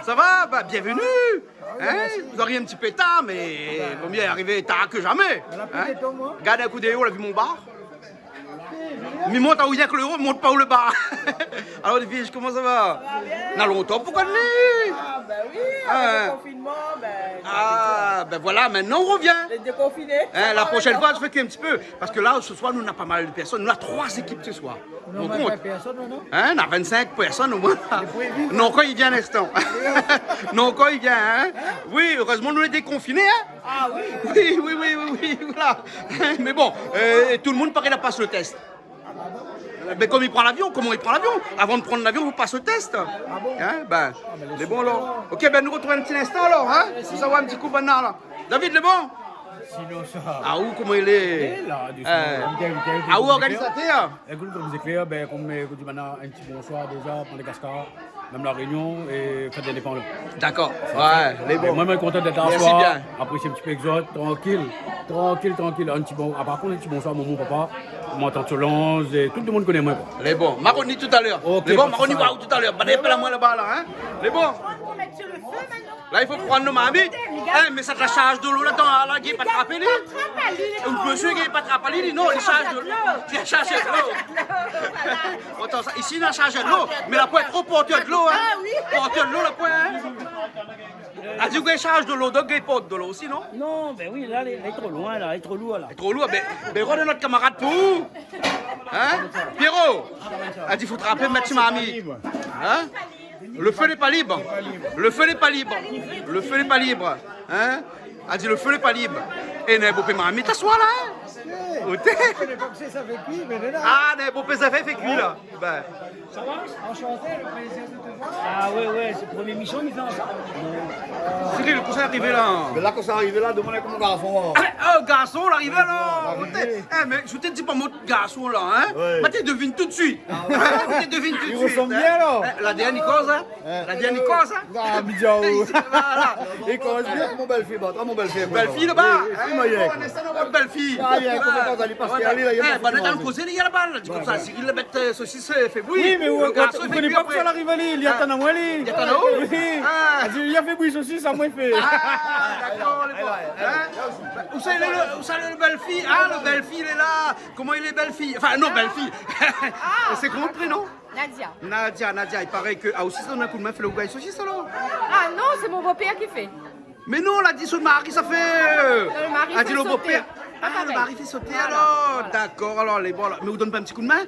Sa va ? Ba, bienvenue. Hein ? Zot ariv in ti pé tar, mé vo mié arivé tar ke zamé. Hein ? Gard in kou dèrièr, ou la vi mon bar ? Mi mont aou rienk lo o, mi mont pa aou lo ba. Alor, lé fine, koman sa va ? Na lontan pou kone li. Ah, ben oui, avèk lo konfinman, ben... Ah, ben voilà, mintnan ou rovien. Lé dékonfiné. Hein, la proshèn foi, mi fé in ti pé. Parské la, se soir, nou na pa mal de pèrsone. Nou na troi ékip se soir. Nou na vin pèrsone, non ? Hein, na vin-sink pèrsone omoin. Non, kan i vien, in instan. Non, kan i vien, hein ? Oui, erèzman, nou lé dékonfiné, hein ? Ah oui. Oui, oui, oui, oui, oui, voilà. Mé bon, euh, tout lo moun paré la pas lo tès. Mé konm i pran lavion, koman i pran lavion ? Avan de pran lavion, fo pas lo tès. Ah bon ? Hein, ben, lé bon, alor. Ok, ben, nou artrouv in ti instan, alor, hein ? Pou savoir in ti kou, banna, la. David, lé bon ? Sinon, sa... Ah, ou, koman i lé ? Lé la, dousman. Eh. Ah, ou, organizatèr ? Ékout, konm sé klèr, ben, konm, euh, ékout, banna, in ti bonsoir déza, Madagaskar, mèm La Rényon, é fèt dé lindépandans. Dakor. Ouais, lé bon. Mé moin, moin lé kontan d'èt la se soir. Mèrsi bien. Apré, sé in ti pé égzot, trankil. Trankil, trankil. In ti bon, ah, par kont, in ti bonsoir, momon, papa, mon tant Solange, é tout lo moun i koné amoin, koi. Lé bon. Maroni talèr. Ok, pa de sousi. Lé bon, Maroni, waouh, talèr. Banna i apèl amoin laba, la, hein. Lé bon. Pou mèt su lo fé mintnan. La, i fo pran lo marmit. Hein, mé sa té la sharz dolo la, atann, la, gingn pa trap ali. Ou mésyé gingn pa trap ali, non, li sharz dolo. Li sharz dolo. Voilà. Atann, sa, isi, na sharz dolo. Mé la poin tro portèr dolo, hein. Ah oui. Portèr dolo, la poin, hein. Ah, di ou gingn sharz dolo, donk gingn port dolo osi, non ? Non, ben oui, la, lé, lé tro loin, la, lé tro lour, la. Lé tro lour, ben, ben, rod in not kamarad pou ou. Hein ? Pierrot, la di, fo trapé, mèt su marmit. Hein ? Le feu n'est pas libre. Le feu n'est pas libre. Le feu n'est pas libre. Hein ? La di, le feu n'est pas libre. É na in bonpé marmit aswar la, hein ? Oté. Lé pa ké sa fé kui, mé lé la. Ah, na in bonpé sa fé, fé kui la. Ben. Ça va ? Enchanté, le plaisir de te voir. Ah ouais, ouais, c'est Première émission, on y fait ensemble. Cyril, kosa i ariv la ? Mé la, kosa i ariv la, domann amoin koman garson, hein. Ah, mé, oh, garson, la arivé la. La arivé. Eh, mé mi té di pa mon garson la, hein. Ouais. Mé mi té devine tout de suite. Ah ouais. Mi té devine tout de suite, hein. I resanm bien, la. Eh, la dernière cause, hein. Ouais. La dernière cause, hein. Ah, bizarre. Voilà. I koz bien. Mon bèl-fiy, ba, mon bèl-fiy, bèl-fiy laba, hein. Oui, oui, oui, oui. Bèl-fiy. Ah, bien, konpran, sa li pas. Voilà. Eh, ben, dan le kozé, li lé laba, la di konmsa, Cyril, la mèt, euh, sosis, euh, fé bouyi. Oui, mé ou, ou koné pa kosa la ariv ali, li atann amoin, li. Li atann aou ? Oui. Ah. Li la fé bouyi sosis, amoin fé. Ah, dakor, lé bon. Hein ? Ousa lé le, ousa lé le bèl-fiy ? Ah, le bèl-fiy, li lé la. Koman i lé, bèl-fiy ? Enfin, non, bèl-fiy. Ah. Sé koman le prénom ? Nadia. Nadia, Nadia, i paré ke, ah, osi, sa i donn in kou d'min, fé le rougay sosis, alor ? Ah non, sé mon bopèr ki fé. Mé non, la di son mari sa fé. Non, le mari fé soté. Ah, le bopèr. Ah, le mari fé soté, alor. Voilà, voilà. Dakor, alor, lé bon, la. Mé ou donn pa in ti kou d'min ?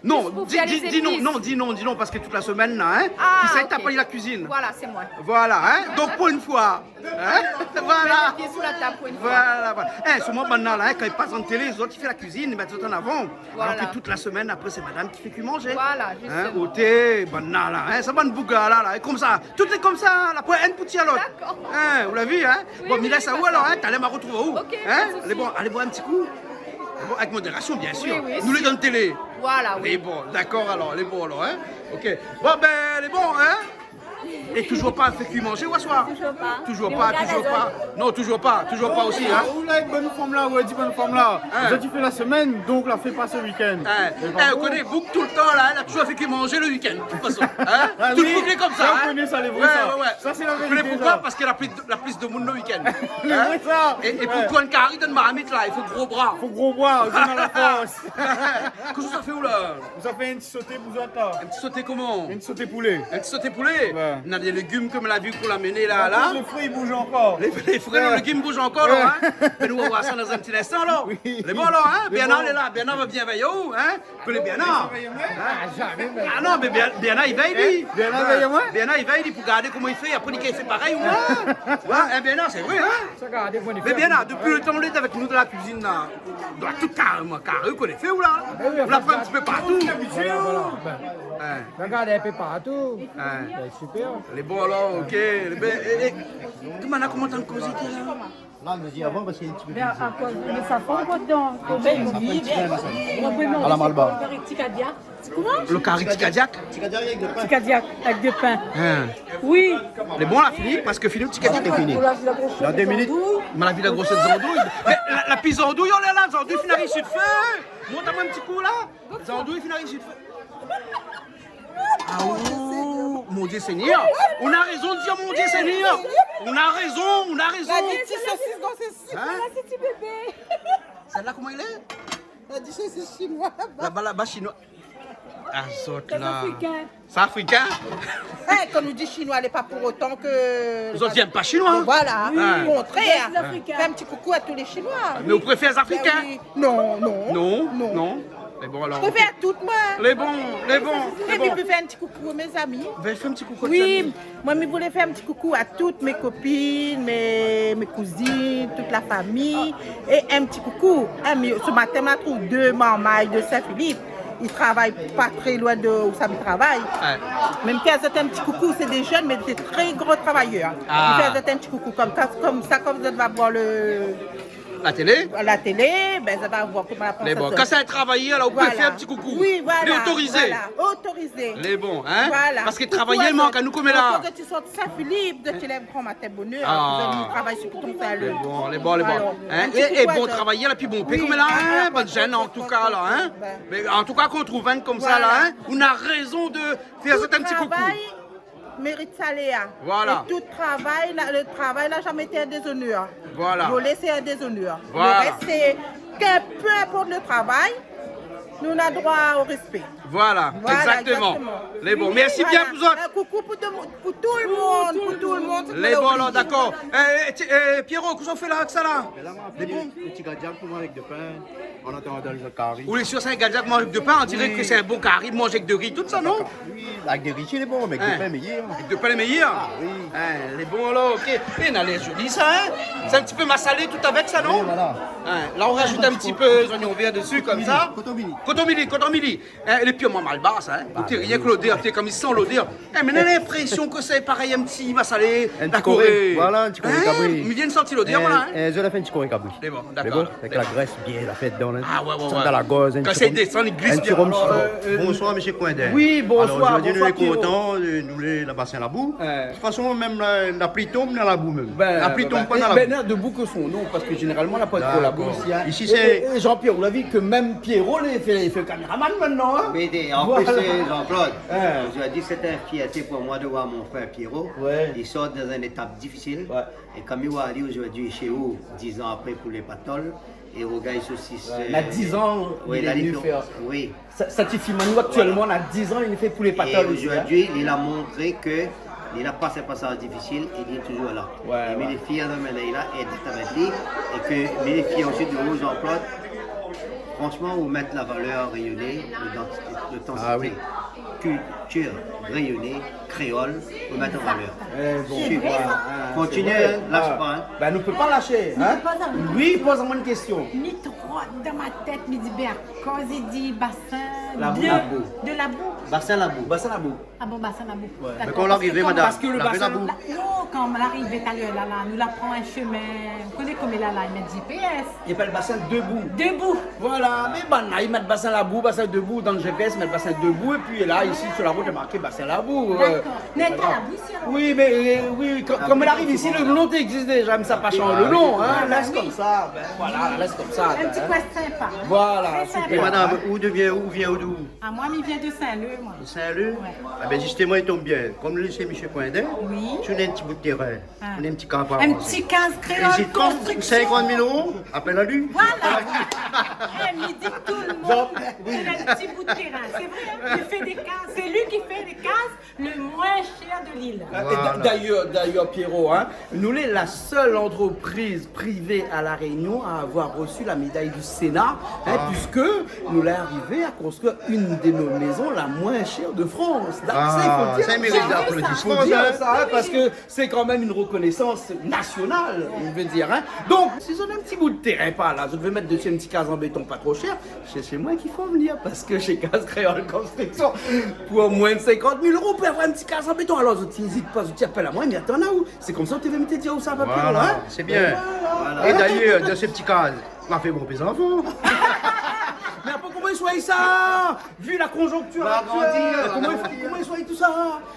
Non, di non, di non, di non, parske tout la semèn la, hein. Ah, ok. Kisa i tap la kuizine ? Voilà, sé moin. Voilà, hein. Donk, pou in foi, hein ? Voilà. Mèt le pié sou la tab pou in foi. Voilà, voilà. Eh, souvan, banna la, hein, kan i pas an télé, zot i fé la kuizine, i mèt zot an avan. Voilà. Alor ke tout la semèn, apré, sé madam ki fé kui manzé. Voilà, justement. Hein, oté, banna la, hein, sa bann boug la, la, é konmsa, tout lé konmsa, la, pou inn pou tir lot. Dakor. Hein, ou la vi, hein ? Oui, oui, sé sa. Bon, mi lès aou alor, hein, talèr ma artrouv aou. Ok, pa de sousi. Hein ? Lé bon, alé boir in ti kou. Bon, avèk modérasion, bien sir. Oui, oui, sir. Nou lé dan le télé. Voilà, oui. Lé bon, dakor, alor, lé bon, alor, hein. Ok. Bon, ben, lé bon, hein. É toujour pa fé kui manzé, ou aswar ? Toujour pa. Toujour pa, toujour pa. Non, toujour pa, toujour pa osi, hein. Ou la, èk bann fanm la, ou la di bann fanm la. Hein. Zot i fé la semèn, donk la fé pa se week-end. Hein. Mé par kont, ou koné, boug toultan la, la toujour fé kui manzé le week-end, de tout fason. Hein ? Ah oui. Tout boug lé konmsa, hein. Sa, ou koné sa, lé vré, sa. Ouais, ouais, ouais. Sa, sé la vérité, sa. Ou koné poukoi ? Parske la plis, la plis de moun le week-end. Hein ? Lé vré, sa. É, é pou pran kari dan marmit la, i fo gro bra. Fo gro bra, ou na la fors. Kosa ou sa fé, ou la ? Ou sa fé in ti soté pou zot la. In ti soté koman ? In ti soté poulé. In ti soté poulé ? Ouais. Na dé légim ke la vi ou la amené la, la. Lé frui i bouz ankor. Lé, lé frui, lé légim i bouz ankor, la, hein. Mé nou va voir sa dan in ti linstan, la. Oui. Lé bon, la, hein. Lé bon. Bernard lé la, Bernard va bien véyé aou, hein. Koné Bernard. Hein ? Ah, zamé, mé... Ah non, mé Ber-, Bernard i véy, li. Hein ? Bernard i véy amoin ? Bernard i véy, li, pou gard koman i fé, apré li, kan i fé parèy, ou... Ouais, hein, Bernard, sé vré, hein. Sa gard koman i fé. Mé Bernard, dopi le tan ou lé avèk nou dan la kuizine la, ou doi tout karé, karé, ou koné fé, ou la. Ah ben oui, ou la pran in ti pé partou. Voilà, voilà, ben. Hein. Regard in pé partou. Hein. Ben, super. Lé bon, alor, ok. Lé bon, é, é, koman, koman ou antann kozé la ? La, nou di avan, parske in ti pé... Mé a koz, mé sa fon ankor dedan. Ah, sa fon in ti pé, la, sa. Ou pé manzé... A la Malbar. Kari ti kadiak. Koman ? Le kari ti kadiak. Ti kadiak avèk de pin. Ti kadiak avèk de pin. Hein. Oui. Lé bon, la fini, parske fini, ti kadiak lé fini. Ou la vi la grosèr de zandouy. Dan dé minit. Mé la vi la grosèr de zandouy. Mé la, la pi zandouy, oh la la, zandouy fine ariv si le fé. Mont amoin in ti kou, la. Zandouy fine ariv si le fé. Ah, oh, mon Dieu Seigneur. Ou na rézon de dir mon Dieu Seigneur. Ou na rézon, ou na rézon. La di ti sosis dan sé sik la, sé ti bébé. Hein ? Sèt-la, koman i lé ? La di sosis shinoi laba. Laba, laba, shinoi. Ah, zot la. Sé afrikin. Sé afrikin ? Eh, kan nou di shinoi, lé pa pou otan ke... Zot i èm pa shinoi, hein ? Voilà. Hein. Au contraire. Fé in ti koukou a tout lé Shinoi. Mé ou préfèr lé Afrikin ? Ben oui. Non, non. Non, non. Lé bon, alor. Mi préfèr tout, moin. Lé bon, lé bon, lé bon. É pi, mi fé in ti koukou a mé zami. Ben, fé in ti koukou a tes amis. Oui, moin, mi voulé fé in ti koukou a tout mé kopine, mé, mé kouzine, tout la fami. É in ti koukou, hein, mi, se matin, ma trouv dé marmay de Saint-Philippe. I travay pa tré loin de ousa mi travay. Ouais. Mé mi fé azot in ti koukou, sé dé jenn, mé dé tré gran travayèr. Ah. Mi fé azot in ti koukou konmsa, konmsa, kan zot va voir le, la télé. La télé, ben, zot va voir koman la... Lé bon. Kan sé in travayèr la, ou pé fé in ti koukou. Voilà. Oui, voilà, voilà. Lé otorizé. Otorizé. Lé bon, hein ? Voilà. Parske travayèr i mank anou koméla. Koukou a tout le moun. Koukou a tout le moun. Sort Saint-Philippe, zot i lèv gran matin bonèr, zot i travay sirtou sa, le... Ah. Lé bon, lé bon, lé bon. Hein ? Alor, é, é bon travayèr la, pi bon pé koméla, hein ? Bon jenn, an tou ka, la, hein ? Oui, voilà. Mé an tou ka, kan ou trouv inn konmsa la, hein, ou na rézon de fé azot in ti koukou. Tout travay mérit saler. Voilà. É tout travay, la, le travay la zamé été in dézonèr. Voilà. Volé, sé in dézonèr. Voilà. Le rès, sé ke, pé inport le travay, nou na droi o rèspé. Voilà, exactement. Voilà, exactement. Lé bon. Mèrsi bien pou zot. In koukou pou de mou-, pou tout le moun, pou tout le moun. Lé bon, alor, dakor. Eh, eh, ti-, eh, Pierrot, kosa ou fé la avèk sa la ? Lé bon. Ti kadiak pou moin avèk de pin. An atandan le kari. Ou lé sir, sé in kadiak manz avèk de pin, on diré ke sé in bon kari manz avèk de ri, tout sa, non ? Oui, avèk de ri, lé bon, mé avèk de pin, méyèr. Avèk de pin, méyèr. Ah oui. Hein, lé bon, alor, ok. É, na lèr zoli sa, hein ? Sé in ti pé masalé tout avèk sa, non ? Oui, voilà. Hein, la, ou razout in ti pé zoignon vèr dési, konmsa. Kotomili. Kotomili, kotomili. Hein, lé Moin, malbar sa, in. Ou té rienk lodèr, té konm i san lodèr. É, mé nou na linprésion ke sé parèy in ti masalé, in ti koré, voilà, in ti koré kabri. Mi vien santi lodèr, voilà, in. Zot la fé in ti koré kabri. Lé bon, dakor. Avèk la grès bien la fé dedan la. Ah ouais, ouais, ouais. Kan i désann, i glis bien. Bonsoir, mésyé Coindin. Oui, bonsoir, Pierrot. Alor, zordi nou lé kontan, nou lé la Bassin Labou. De tout fason, mèm la, la pli i tonm, na labou mèm. La pli i tonm pa, na labou. Ben, na de boue ke son nom, parske zénéralman la poin tro labou isi, in. Isi sé... É Jean-Pierre, ou la vi ke mèm Pierrot i fé, i fé kaméraman mintnan, in. Oui, an plis, sé Jean-Claude. Zordi sé in fièrté pou moin de voir mon frèr Pierrot. Li sort dan in étap difisil. É konm mi oi ali zordi shé ou, diz an apré pou lé patol, é rougay sosis. Na diz an li lé vni fé. Oui. Sa, sa ti fi Manou, aktièlman, na diz an li fé pou lé patol isi, in. É zordi li la montré ke li la pas in pasaz difisil é li lé touzour la. É mi lé fièr de mèt ali la é d'èt avèk li. É ke mi lé fièr osi de ou, Jean-Claude. Fransman, ou mèt la valèr rényoné, lodantité, kiltir rényoné, kréol, ou mèt an valèr. Super. Kontinué, in, las pa, in. Ben, nou pé pa lasé, in. Oui, poz amoin in késtion. Mi trot dan mon tèt, mi di, ben, akoz i di Bassin Labou. De Labou. Bassin Labou. Bassin Labou. Ah bon, Bassin Labou. Mé kan ou la arivé, madam, parske lo Bassin Labou. Non, kan nou la arivé talèr la, la, nou la pran in shomin, ou koné koman lé la, la, i mèt G P S. I apèl Bassin Debout. Debout. Voilà, mé banna i mèt Bassin Labou, Bassin Debout, dan lo G P S i mèt Bassin Debout, épi la, isi, su la rout, lé marké Bassin Labou. Dakor. Mé pa grav. Oui, mé, euh, oui, kan, kan ou ariv isi, lo nom i égzis déza, mé sa pa sanz lo nom, in. Lès konmsa, ben, voilà, lès konmsa, in ti koin sinpa, in. Voilà, super. Tré sinpa. É madam, ou vien, ou vien d'ou ? Ah, moin, mi vien de Saint-Leu, moin. Saint-Leu ? Ouais. Ah ben, zisteman, i tonm bien. Konm li sé mésyé Coindin, si ou néna in ti bout térin, ou néna in ti kaz pou avansé. In ti kaz kréol konstriksion. Sinkant mil éro, apèl ali. Voilà. Eh, mi di tout lo moun, ou néna in ti bout térin. Sé vré, in. Li fé dé kaz. Sé li ki fé lé kaz lo moin shèr de lil. Voilà. É d'a-, d'ayèr, d'ayèr, Pierrot, in, nou lé la sèl antrepriz privé a La Rénion a avoir resi la méday du Sénat, in, puiske nou la arivé a konstrui inn de nout mézon la moin shèr de Frans. Donk sa, i fo dir, sa i mérit d'aplodisman, sa, in, parske sé kan mèm in rekonésans nasional, mi vé dir, in. Donk, si zot néna in ti bout térin par la, zot i vé mèt dési in ti kaz an béton pa tro shèr, sé shé moin k'i fo vnir, parske shé Kaz Kréol Konstriksion, pou moin de sinkant mil éro, ou pé avoir in ti kaz an béton. Alor, zot i ézit pa, zot i apèl amoin, mi atann aou. Sé konmsa ou té vé mèt, té di aou sa, Pierrot, in ? Voilà, sé bien. Voilà. É d'ayèr, dan sé ti kaz, ou la fé bonpé zanfan. Mé apré, koman i soign sa ? Vu la konjonktir aktièl, koman i fo, koman i soign tousa ?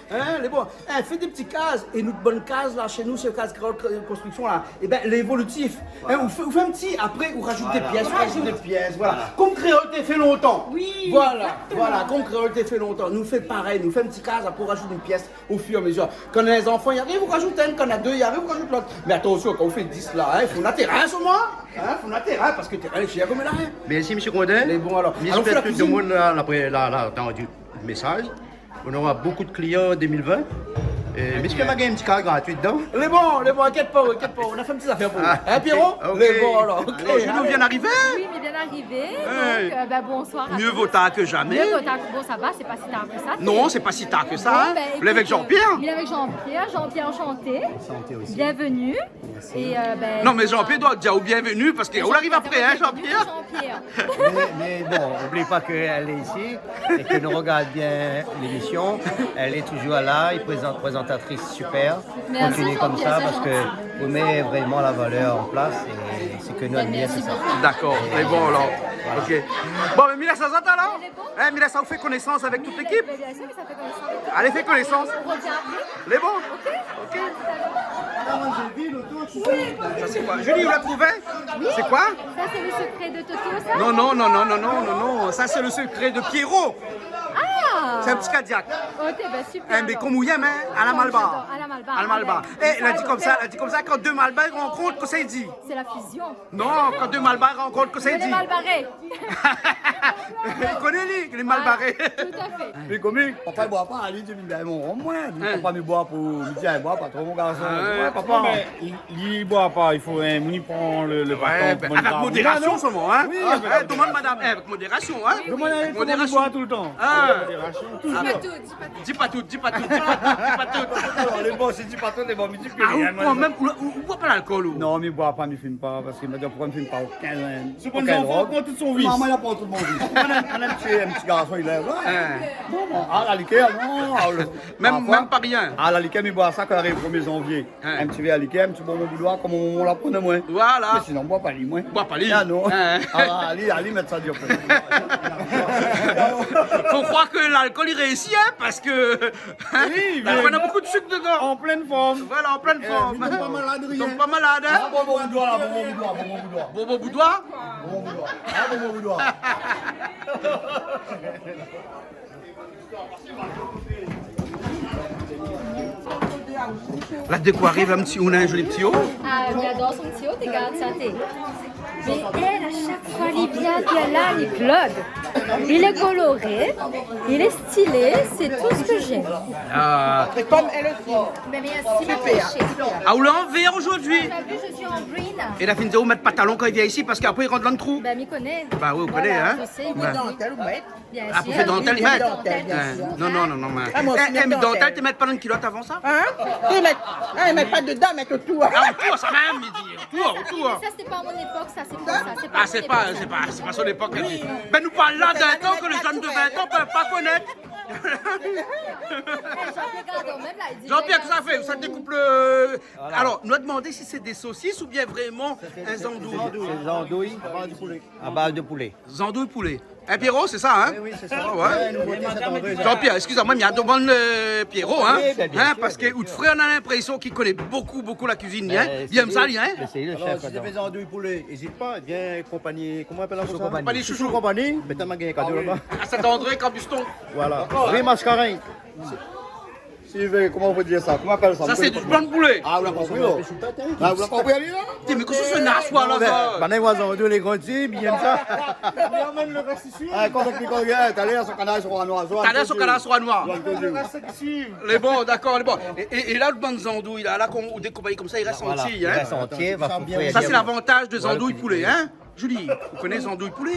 In, lé bon. Eh, fé dé ti kaz, é nout bann kaz la, shé nou, sé Kaz Kréol Konstriksion la, é ben, lé évolitif. In, ou fé, ou fé in ti, apré, ou rajout dé piès, ou rajout dé piès, voilà. Konm kréol té fé lontan. Oui, voilà, exactement. Konm kréol té fé lontan. Nou fé parèy, nou fé in ti kaz, apré, ou rajout in piès o fur é a mezir. Kan lé zanfan i ariv, ou rajout inn, kan na dé i ariv, ou rajout lot. Mé atansion, kan ou fé dis la, in, fo ou néna térin solman, in, fo ou néna térin, parske térin lé shèr konm la, in. Mèrsi, mésyé Coindin. Lé bon, alor. Alon fé la kuizine. Tout lo moun la, apré, la, la, la antann out mésaz. Nou nora bonpé de klian an dé mil vin. É, mé si ma gingn in ti kaz gratui dedan. Lé bon, lé bon, inkièt pa, inkièt pa. Nou la fé in ti zafèr pou ou. Ah, in, Pierrot ? OK. Lé bon, alor, OK. Bonjour, nou vien arivé. Oui, mi vien arivé. Donk, euh, ben, bonsoir à tous. Mieux vaut tard que jamais. Mieux vaut tard que, bon, sa va, sé pa si tar ke sa. Non, sé pa si tar ke sa, in. Bon, ben, ékout, euh, lé avèk Jean-Pierre. Lé avèk Jean-Pierre. Jean-Pierre, enchanté. Enchanté osi. Bienvenue. Mèrsi. É, euh, ben, non, mé Jean-Pierre doi dir aou bienvenue, parske ou la ariv apré, in, Jean-Pierre. Jean-Pierre. Mé, mé bon, oubli pa ke èl lé isi é ke nou rogard bien lémision. Èl lé touzour la, èl i prézant, prézantatris super. Mèrsi, Jean-Pierre, sé zanti. Kontinié konmsa, parske ou mèt vréman la valèr an plas é sak nou èm bien, sé sa. Mèrsi bonpé. Dakor, lé bon, alor. Voilà. OK. Bon, mé mi lès azot, alor. Lé bon. In, mi lès azot fé konésans avèk tout lékip. Mé, mé bien sir ke sa fé konésans avèk tout lékip. Alé, fé konésans. Nou rovien apré. Lé bon. OK. OK. Sa sé koi ? Julie, ou la trouvé ? Oui. Sé koi ? Sa sé le sekré de Toto, sa ? Non, non, non. Sa sé le sekré de Pierrot. Ah ! Sé in ti kadiak. OK, ben, super, alor. In, mé konm ou yèm, in, à la Malbar. J'adore. À la Malbar. À la Malbar. Eh, èl la di konmsa, èl la di konmsa, kan dé Malbar i rankont, kosa i di ? C'est la fusion. Non, kan dé Malbar i rankont, kosa i di ? Lé Malbaré. Li koné, li, lé Malbaré. Voilà, tout à fait. Mé koman, papa i boi pa, li di, mé bon, moin, papa mi boi pou, mi di, ah, boi pa tro, mon garson. Ah ouais, papa. Non, mé li, li boi pa, i fo, in, moun i pran le, le baton, avèk modérasion solman, in. Oui, avèk modérasion. Domann madam, in, avèk modérasion, in. Oui, oui. Avèk modérasion. Domann ali koman i boi toultan. Ah. Avèk modérasion. Touzour. Di pa tout, di pa tout, di pa tout, di pa tout. Alor, lé bon, Sé di patron, lé bon, mi di pi rien, moin. Ah, ou kan mèm, ou, ou, ou boir pa lalkol, ou ? Non, mi boir pa, mi fim pa, parske mi di, poukosa mi fim pa okin, okin drog. Sé pa in zanfan, pran tout son vis. Momon la pran tout mon vis. Moin, moin, moin, sé in ti garson, li lé la. Hein. Non, non, a la likèr, non, a, le, mèm, parfoi, mèm pa rien. A la likèr, mi boir sa kan i ariv promié zanvié. Hein. In ti vèr likèr, in ti bonbon boudoir, konm momon la pran amoin. Voilà. Mé sinon, mi boir pa li, moin. Boir pa li. A non. Hein. A, ali, ali, mèt sa dir. Fo kroir ke lalkol i réisi, hein, parske, hein, oui, mé lalkol na bonpé de sik dedan. An plin form. Voilà, an plin form. É, mi tonm pa malad, rien. I tonm pa malad, hein. A, bonbon boudoir, la, bonbon boudoir, bonbon boudoir. Bonbon boudoir. Bonbon boudoir. A, bonbon boudoir. La déko ariv, in ti, ou na in zoli ti o. A, mi ador son ti o, té gard sa, té. Mé èl, a shak foi li vien, li lé la, li plod. Il est coloré, il est stylé, c'est tout ce que j'aime. A. Comme elle aussi. Mé bien, super. A, ou lé an vèr zordi. Ou la vi, mi lé an green. É la fine di aou mèt patalon kan i vien isi, parske apré i rant dan le trou. Bin, mi koné. Ba oui, ou koné, hein. Voilà, mi sé, mi koné. Dantèl, ou mèt. Bien sir. A, pou fé dantèl, i mèt. Dantèl, bien sir. Hein, non, non, non, non, mé, é, mé dantèl, té mèt pa dan le kilot avan sa ? Hein ? Té mèt, hein, i mèt pa dedan, i mèt otour. A, otour, sa mèm, mi di, otour, otour. Sa, sé pa mon épok, sa, sé pa sa, sé pa mon épok, sa. A, sé pa, sé pa, sé pa son épok, èl i di. Bin, nou parl la d'in tan ke lé zèn de vin an i pé pa konèt. É, Jean-Pierre, gard, mèm la, i di, Jean-Pierre, kosa ou la fé ? Sa dékoup le, alor, nou la demandé si sé dé sosis oubien vréman in zandouy. Sé dé zandouy. A baz de poulé. A baz de poulé. Zandouy poulé. Hein, Pierrot, sé sa, hein ? Oui, oui, sé sa. A ouais. Ouais, nou, sé sa, Jean-Pierre, excuse-moi, mi demann, euh, Pierrot, hein ? Oui, bien, bien sûr, bien sûr. Hein, parske out frèr, nou na linprésion li koné bonpé, bonpé la kuizine, hein ? Bin, sé li, li èm sa, li, hein ? Mé sé li le shèf la-dan. Alor, si zot i vé zandouy poulé, ézit pa, vien konpagni, koman i apèl sa ? Chouchou Konpagni. Konpagni Chouchou Konpagni, mé té ma gingn kado laba. A, Saint-André, Cabuston. Voilà. Dakor. Rue Mascarin. Si vé, koman i fo dir sa ? Koman i apèl sa ? Sa, sé di blan poulé. A, ou la konpri, la. A, ou la konpri, ali, la ? Té, mé kosa sé naswa, la, sa ? Bin, banna i voi zandouy, lé gran, i èm sa. Li amenn le rès isi. A, konm sa, ki konm, a, talèr, son kanar sra noir, sa. Talèr, son kanar sra noir. Lé bon, dakor, lé bon. É, é, é la, le bann zandouy, la, la, kan ou dékoup ali konmsa, i rès antié, hein. Voilà, i rès antié, va foué. Sa, sé lavantaz de zandouy poulé, hein. Julie, ou koné zandouy poulé ?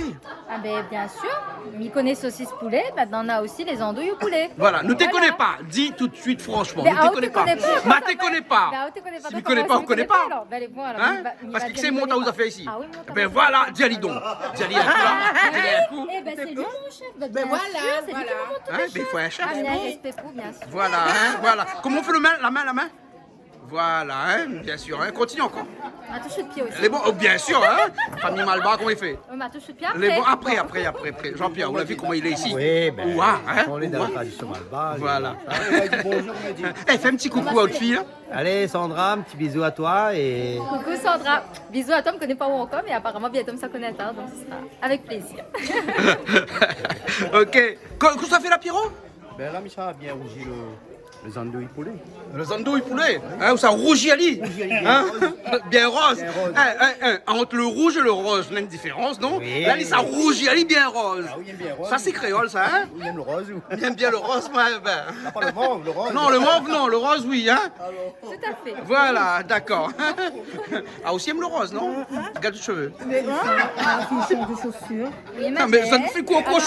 A bin, bien sir. Mi koné sosis poulé, mintnan, na osi lé zandouy o poulé. Voilà, nou té koné pa. Di tout de suite, franchement, nou té koné pa. Bin, ou té koné pa. Bin, ou té koné pa, donk, koman sa, ou koné pa, alor ? Bin, alé, bon, alor, hein ? Parske ki sé i mont aou zafèr isi ? A oui, mi mont aou zafèr. Bin voilà, di ali donk. Di ali, hein ? Di ali in kou. É bin, sé li mon shèf, bin, voilà, bien sir, sé li ki mont tout. Hein ? Bin, i fo in shèf. A, bien, respé pou, bien sir. Voilà, hein, voilà. Koman i fé le min, la min, la min ? Voilà, hein, bien sir, hein. Kontinié ankor. A, toush le pié osi. Lé bon, oh, bien sir, hein. Famiy malbar, koman i fé ? Ou toush le pié apré. Lé bon, apré, apré, apré, apré. Jean-Pierre, ou la vi koman i lé isi ? Oui, bin, ouah, hein ? On est dans la tradition malbar, voilà. Voilà. A, ou di bonjour, ou di. É, fé in ti koukou a out fiy, hein. Allez, Sandra, un petit bisou à toi et... Coucou Sandra. Bisous à toi, mi koné pa ou ankor, mé aparaman bientôt mi sa konèt, hein, donk sé sra avèk plézir. Ok. Ko-, kosa ou fé la, Pierrot ? Bin la, mi sa bien rouzi le, le zandouy poulé. Le zandouy poulé, hein, ou sa rouzi ali. Rouzi ali, bien roz. Hein ? Bien roz. Hein, hein, hein, entre le rouge et le rose, néna in diférans, non ? Oui. La, li sa rouzi ali bien roz. A oui, bien roz. Sa, sé kréol, sa, hein ? Oui, i èm le roz, ou ? I èm bien le roz, moin, bin. Na pa le mov, le roz. Non, le mov, non, le roz, oui, hein ? Alor. Tout à fait. Voilà, dakor. A, osi i èm le roz, non ? Gard out shové. Mé, hein ? A, fine shanj de shosir. Non, mé sa i fé konkour,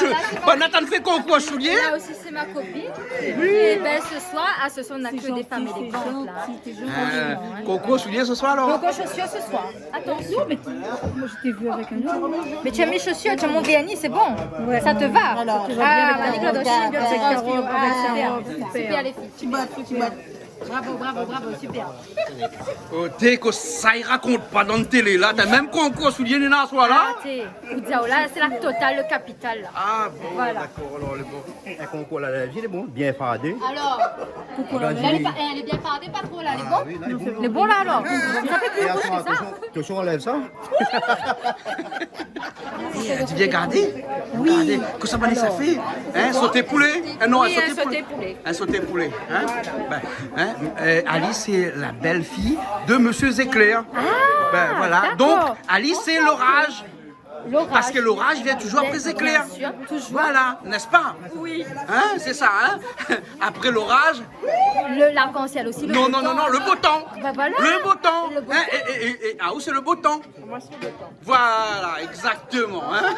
Nathan i fé konkour soulié. Là aussi, c'est ma copine. Oui. Et ben, ce soir, ah, ce soir, on n'a que des femmes élégantes, là. C'est gentil, c'est gentil. Franchement, hein. Konkour soulié ce soir, alors ? Konkour chaussures ce soir. Attention. Non, mais tu, moi, je t'ai vu avec un autre. Mais tu as mes chaussures, tu as mon vernis, c'est bon. Ouais. Ça te va ? Alors, ça te va bien avec ta robe, avec ta robe, avec ta robe, super. Super, les filles. Tu bottes, tu bottes. Bravo, bravo, bravo, super. Oh, té, kosa i rakont pa dan télé la, té, mèm konkour soulié néna aswar la. Ah, té, ou di aou la, sé la Total, le capital la. Ah bon, d'accord, alors, le bon. In konkour la, la vi lé bon, bien fardé. Alors, lé pa, lé bien fardé, pa tro la, lé bon ? Ah oui, la lé bon. Lé bon la, alors. Sa i fé pli gro ke sa. Attention, attention, enlève ça. Eh, di bien gardé. Oui. Gardé. Kosa banna sa fé ? Hein, sauté poulet ? Eh non, oui, un sauté poulet. Un sauté poulet, hein ? Voilà. Ben, hein, euh, Alice, c'est la belle-fille de Monsieur Zéclair. Ah, ben, voilà. D'accord. Donc, Alice, c'est l'orage. L'orage. Parce que l'orage vient toujours après les éclairs. Bien sûr, toujours. Voilà, n'est-ce pas ? Oui. Hein, c'est ça, hein ? Après l'orage. Le, l'arc-en-ciel aussi, le beau temps. Non, non, non, non, le beau temps. Bah voilà. Le beau temps. Le beau temps. Hein, et, et, et, et, ah, où c'est le beau temps ? Moi, c'est le beau temps. Voilà, exactement, hein.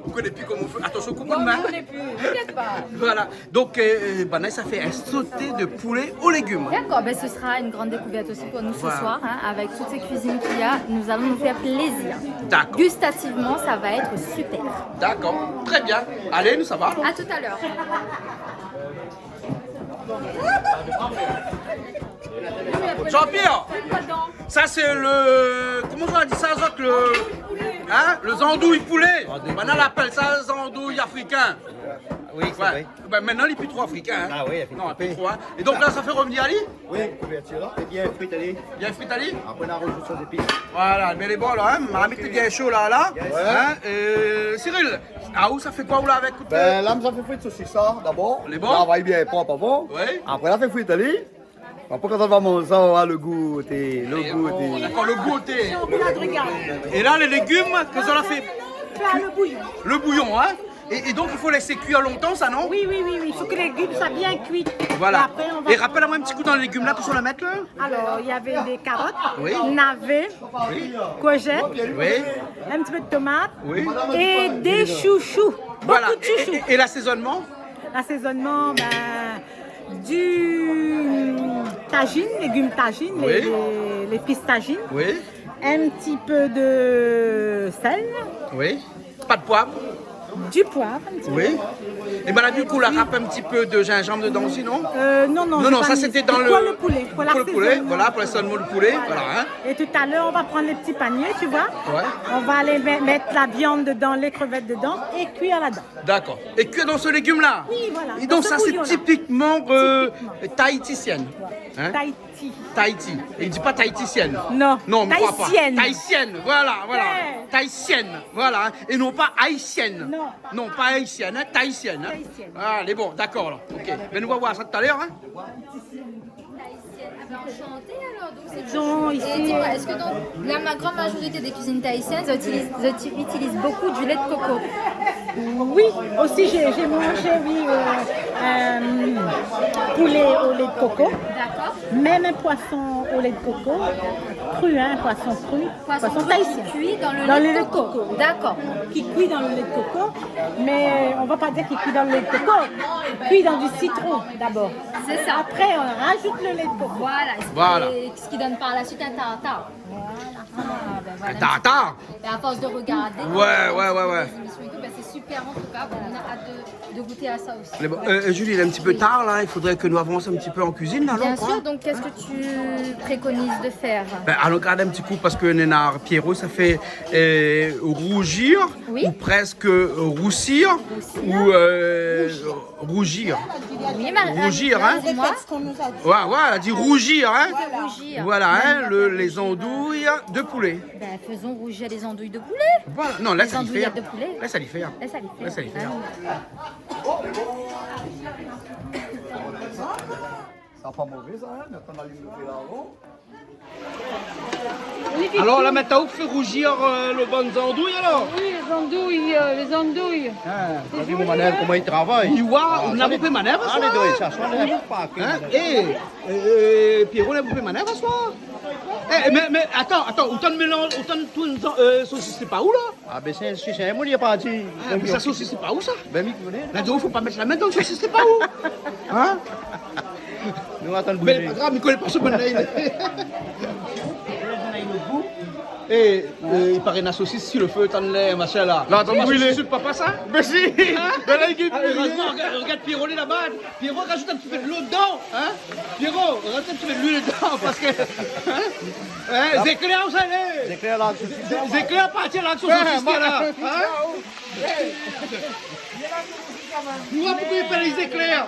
Vous connaissez plus comment on fait. Attention, coucou de main. Non, on connaît plus. T'inquiète pas. Voilà. Donc, euh, euh, banna sa fé in sauté de poulet aux légumes. D'accord, ben ce sera une grande découverte aussi pour nous ce soir, hein, avec toutes ces cuisines qu'il y a, nous allons nous faire plaisir. D'accord. Gustativement, ça va être super. D'accord, très bien. Allez, nous, ça va. À tout à l'heure. Jean-Pierre, ça c'est le, comment on dit ça, zot, le, hein, le zandouy poulet. Zandouy poulet. Banna i apèl sa zandouy africain. Oui, c'est vrai. Ben, maintenant, il n'est plus trop africain, hein. Ah oui, il a fait couper. Non, il est plus trop, hein. Et donc là, ça fait revenir ali ? Oui, couverture là. Et bien frit ali. Bien frit ali ? Après, on a rajouté des épices. Voilà, mais les bons là, hein, marmite bien chaud là, là. Yes. Hein, euh, Cyril, ah, ou sa fé koi ou la avèk ? Ben, la, sa fé frit sosis sa, d'abord. Les bons ? Lav ali bien prop avan. Oui. Après, la fé frit ali. Apré, kan sa va manzé sa, on va voir le goût, le goût. D'accord, le goût. Et là, les légumes, qu'est-ce qu'on a fait ? Faire le bouillon. Le bouillon, hein ? Et, et donc, il faut laisser cuire longtemps, ça, non ? Oui, oui, oui, oui. Il faut que les légumes soient bien cuits. Voilà. Et après, on va... Et rappelle-moi un petit coup dans les légumes, là, qu'est-ce qu'on va mettre, là ? Alors, il y avait des carottes, oui, navets, oui, courgettes, oui, un petit peu de tomate, oui, et des chouchous. Voilà. Beaucoup de chouchous. Et, et, et l'assaisonnement ? L'assaisonnement, ben, du tajine, légumes tajine, les, oui, les, l'épice tajine. Oui. Un petit peu de sel. Oui. Pas de poivre. Du poivre, un petit peu. Oui. Et ben là, du coup, on a râpé un petit peu de gingembre dedans aussi, non ? Euh, non, non, non, ça, c'était dans le, pour le poulet, pour le poulet, voilà, pour l'assaisonnement du poulet, voilà, hein. Et tout à l'heure, on va prendre les petits paniers, tu vois. Ouais. On va aller me-, mettre la viande dedans, les crevettes dedans et cuire là-dedans. D'accord. Et cuire dans ce légume-là. Oui, voilà. Et donc, ça, c'est typiquement, euh, tahitienne. Hein ? Tahiti. Tahiti. Et il dit pas tahitienne. Non. Non, mais pourquoi pas ? Tahitienne. Tahitienne, voilà, voilà. Ouais. Tahitienne, voilà. Et non pas haïtienne. Non. Non, pas haïtienne, hein, tahitienne, hein. Tahitienne. Ah, les bons, d'accord, là. Ok. Ben, nous allons voir ça tout à l'heure, hein. Tahitienne. Ah ben, enchanté, alors. Donc, c'est... Ils ont ici... Et dis-moi, est-ce que dans la ma-, grande majorité des cuisines tahitiennes, ils utilisent, ils uti-, utilisent beaucoup du lait de coco ? Oui, aussi, j'ai, j'ai mangé, oui, euh, euh, poulet au lait de coco. D'accord. Même un poisson au lait de coco, cru, hein, poisson cru, poisson tahitien. Poisson cru qui cuit dans le lait de coco. Dans le lait de coco. D'accord. Qui cuit dans le lait de coco, mais on va pas dire qu'il cuit dans le lait de coco, il cuit dans du citron d'abord. C'est ça. Après, on rajoute le lait de coco. Voilà. Voilà. Et ce qui donne par la suite un tartare. Voilà. Ah, ben voilà. Un tartare. Et à force de regarder, ouais, ouais, ouais, ouais, les émissions et tout, ben, c'est super en tout cas. Bon, on a hâte de, de goûter à ça aussi. Mais bon, euh, Julie, il est un petit peu tard là, il faudrait que nous avancions un petit peu en cuisine là, non ? Bien sûr, donc qu'est-ce que tu préconises de faire ? Ben, allons regarder un petit coup parce que néna Pierrot, sa fé, euh, rougir, oui, ou presque, euh, roussir, roussir, ou, euh, rougir. Oui, ma-, rougir, hein ? Dis-moi. Ouais, ouais, elle a dit rougir, hein ? Rougir. Voilà, hein, le, les andouilles de poulet. Ben, faisons rougir les andouilles de poulet. Voilà. Non, laisse ali fé. Les andouillettes de poulet. Laisse ali fé. Laisse ali fé. Laisse ali fé. Ah oui. Sa pa mové, sa, hein ? Mintnan, nou la alim lo fé la avan. Alors, la, mintnan, ou fé rougir, euh, lo bann zandouy, alors ? Oui, les andouilles, euh, les andouilles. Ah, vas-y, mon manèv, koman i travay. I voi, ah, nou la bonpé manèv aswar. Hein ? Eh, eh, eh, Pierrot, nou la bonpé manèv aswar. Eh, mé, mé, atann, atann, ou tann mélanz, ou tann tourn, euh, sosis, sé pa ou, la ? Ah, ben, sé, sé, sé, moin, li lé parti. Ah, mé sa, sosis, sé pa ou, sa ? Ben, mi koné. La di aou, fo pa mèt la min dan sosis, sé pa ou ? Hein ? Nou atann. Mé pa grav, mi koné pa so bann-la. Eh, eh, i paré na sosis si lo fé, tann lé, machin la. La, atann, sosis, sé papa sa ? Mé si. Hein ? Ben la, i gingn... Ah, erezman, regard, regard Pierrot laba. Pierrot, rajout in ti pé dolo dedan, hein ? Pierrot, rajout in ti pé doluil dedan, parske, hein ? Hein, zéklèr, ou sa, lé zéklèr la, sosis. Zéklèr, parti la, sosis, la, hein ? Ou voi poukosa i apèl zéklèr ?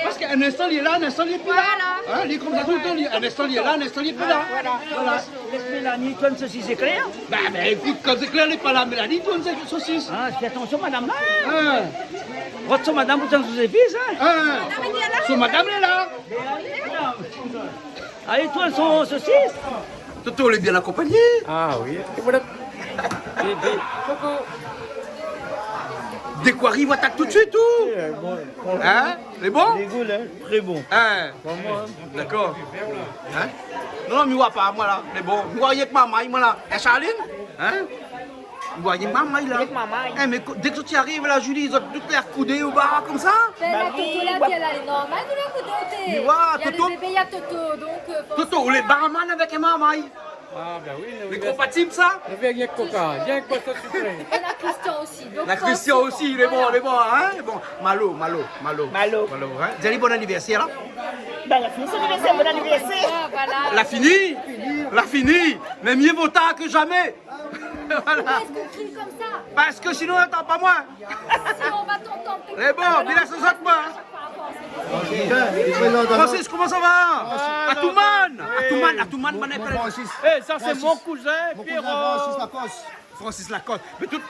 Parske in instan li lé la, in instan li lé pi la. Voilà. Hein, li lé konmsa toultan, li, in instan li lé la, in instan li lé pi la. Voilà. Voilà. Lès Mélanie tourn sosis zéklèr. Bah, bah, ékout, kan zéklèr lé pa la, Mélanie tourn sosis. Ah, fé atansion, madam la. Hein. Rod son madam pou tourn sosis zépis, hein. Hein. Son madam lé la. Alé, tourn son sosis. Toto, lé bien akonpagné. Ah oui. É voilà. Dé, dé, coucou. Dé koi ariv, atak tout de suite, ou ? Eh, bon, bon. Hein ? Lé bon ? Lé gou, hein ? Très bon. Hein ? Vraiment, hein ? D'accord. Hein ? Non, non, mi oi pa, moin la. Lé bon. Mi oi rienk marmay, moin la. É Charline ? Hein ? Moin, rienk marmay la. Rienk marmay. Eh, mé ko-, dé ke zot i ariv la, Julie, zot tout lé akoudé o bar konmsa ? Ben, la Toto la, pi èl lé normal de l'akoudé. Mé voilà, Toto. Na le bébé, na Toto, donk, euh, forcément. Toto, ou lé barman avèk in marmay. Ah, ben oui, nou, nou lé konpatib, sa ? Nou vien rienk koka, rienk boison sikré. É na Christian osi, donk forcément. Na Christian osi, lé bon, lé bon, hein ? Bon, Malo, Malo, Malo. Malo. Malo, hein ? Di ali bon anivèrsèr, la. Ben, la fini son anivèrsèr, bon anivèrsèr. Ah, voilà. La fini ? La fini ? Mé mié vo tar ke zamé. Voilà. Pourquoi est-ce qu'on crie comme ça ? Parce que sinon, on n'entend pas moi. Si, on va t'entendre. Eh bon, bien, c'est ça, moi. Francis, comment ça va ? Ah, Atouman, non, oui. Atouman, Atouman, mon, mon Francis. Eh, ça, c'est mon cousin, Pierrot. Mon cousin Francis Lacoste. Francis Lacoste. Mais tout...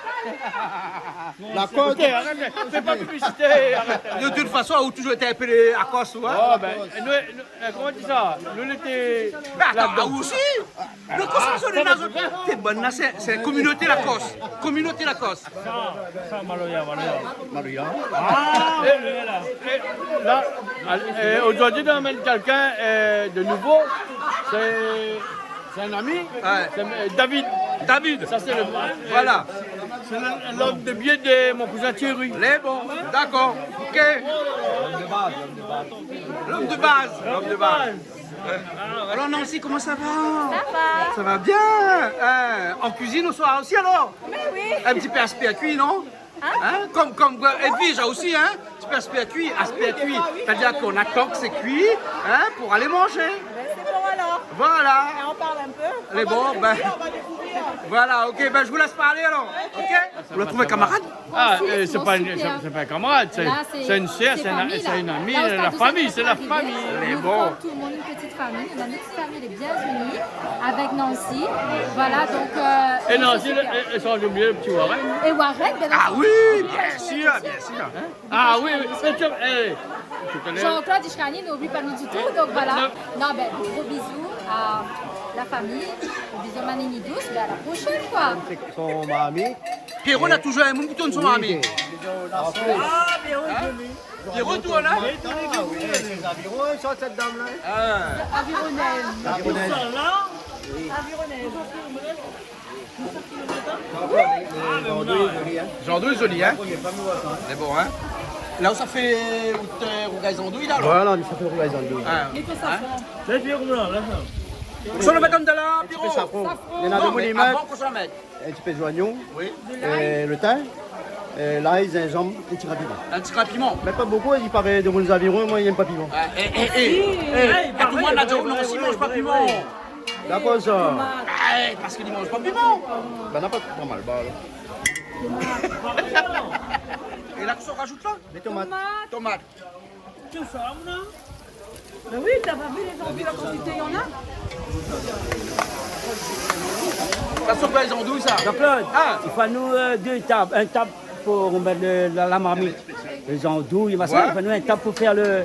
Lacoste. Ok, arrête, fais pas publicité, arrête. De toute façon, on a toujours été appelé Lacoste, ouais. Oh, ben, nous, nous, Euh, koman i di sa ? Nou lété... Mé atann, la-dan. Ah, ou osi ? Mé kosa sa, lé la zot ? Té bann la, sé, sé kominoté Lacoste. Kominoté Lacoste. Sa, sa, maloya, maloya. Maloya. Ah, é, é, la, é, zordi, nou amèn kèlkin, euh, de nouvo. Sé, sé in ami. Ouais. Sé, euh, David. David. Sa, sé le, voilà, sé le, l'homme de bien de mon cousin Thierry. Lé bon, d'accord. Ok. L'homme de base, l'homme de base. Euh, alors Nancy, comment ça va ? Ça va. Ça va bien ? Hein, en cuisine au soir aussi alors ? Mais oui. Un petit peu aspiracuit, non ? Hein ? Hein ? Comme, comme, euh, et puis, ça aussi, hein ? Un petit peu aspiracuit, aspiracuit. Ah oui, des fois, oui. C'est-à-dire qu'on attend que c'est cuit, hein, pour aller manger. Ben, c'est bon alors. Voilà. Et on parle un peu. On va découvrir, on va découvrir. Lé bon, ben, voilà, ok, ben, je vous laisse parler alors. Ok. Vous la trouvé camarade ? Ah, Francis, euh, c'est mon pas une, super. C'est, c'est pas un camarade, c'est, là, c'est, c'est une sœur, c'est une, c'est une amie, là, la famille, c'est la famille. Là, au stade de Saint-André, nous formons tout le monde une petite famille. On a une petite famille, les bienvenus, avec Nancy. Voilà, donc, euh, et Nancy, c'est super. Et, et sans oublier le petit Warren. Et Warren, bien entendu. Ah oui, bien sûr, bien sûr. Hein ? Ah oui, oui, mais tu, eh, tu connais. Jean-Claude Ishkani n'oublie pas nous du tout, donc voilà. Non, ben, gros bisous à la famille, gros bisous à Manini Douce, ben, à la prochaine, quoi. C'est son mamie. Pierrot, la toujours in moun ki tourn son marmit. Ah, Pierrot, joli. Pierrot, tourn, hein ? Ah oui, sé Aviron, sa, sèt dam-la. Ah. Avironèz. Avironèz. Avironèz. Zandouy zoli, hein ? Lé bon, hein ? La ou sa fé, ou té rougay zandouy, la, alor ? Voilà, nou sa fé rougay zandouy. Ah. Hein ? Sa, lé bien, la, la, sa. Kosa nou mèt andan la, Pierrot ? In ti pé safran. Safran. Non, mé avan, kosa nou mèt ? In ti pé zoignon, oui, euh, le thym, euh, l'ail, zinzanm, in ti grin piman. In ti grin piman. Mé pa bonpé, i paré, demoun Aviron, moin, i yèm pa piman. Ah, eh, eh, eh. Si. Eh, i paré, tout le monde a dit, oui, non, oui, si, oui, manz pa piman. Dakor, sa. Tomat. Eh, parske i manz pa piman. Ben, na pa, pa mal, ba, alor. Tomat. É la, kosa ou rajout la ? Lé tomat. Tomat. Tomat. Tout sa, non ? Ben oui, t'as pas vu les enduits, la quantité, il y en a ? Sa sé pa lé zandouy, sa ? Jean-Claude, ah, i fo anou, euh, dé tab, in tab pou mèt le, la, la marmit. Lé zandouy, machin, ouais, i fo anou in tab pou fé le,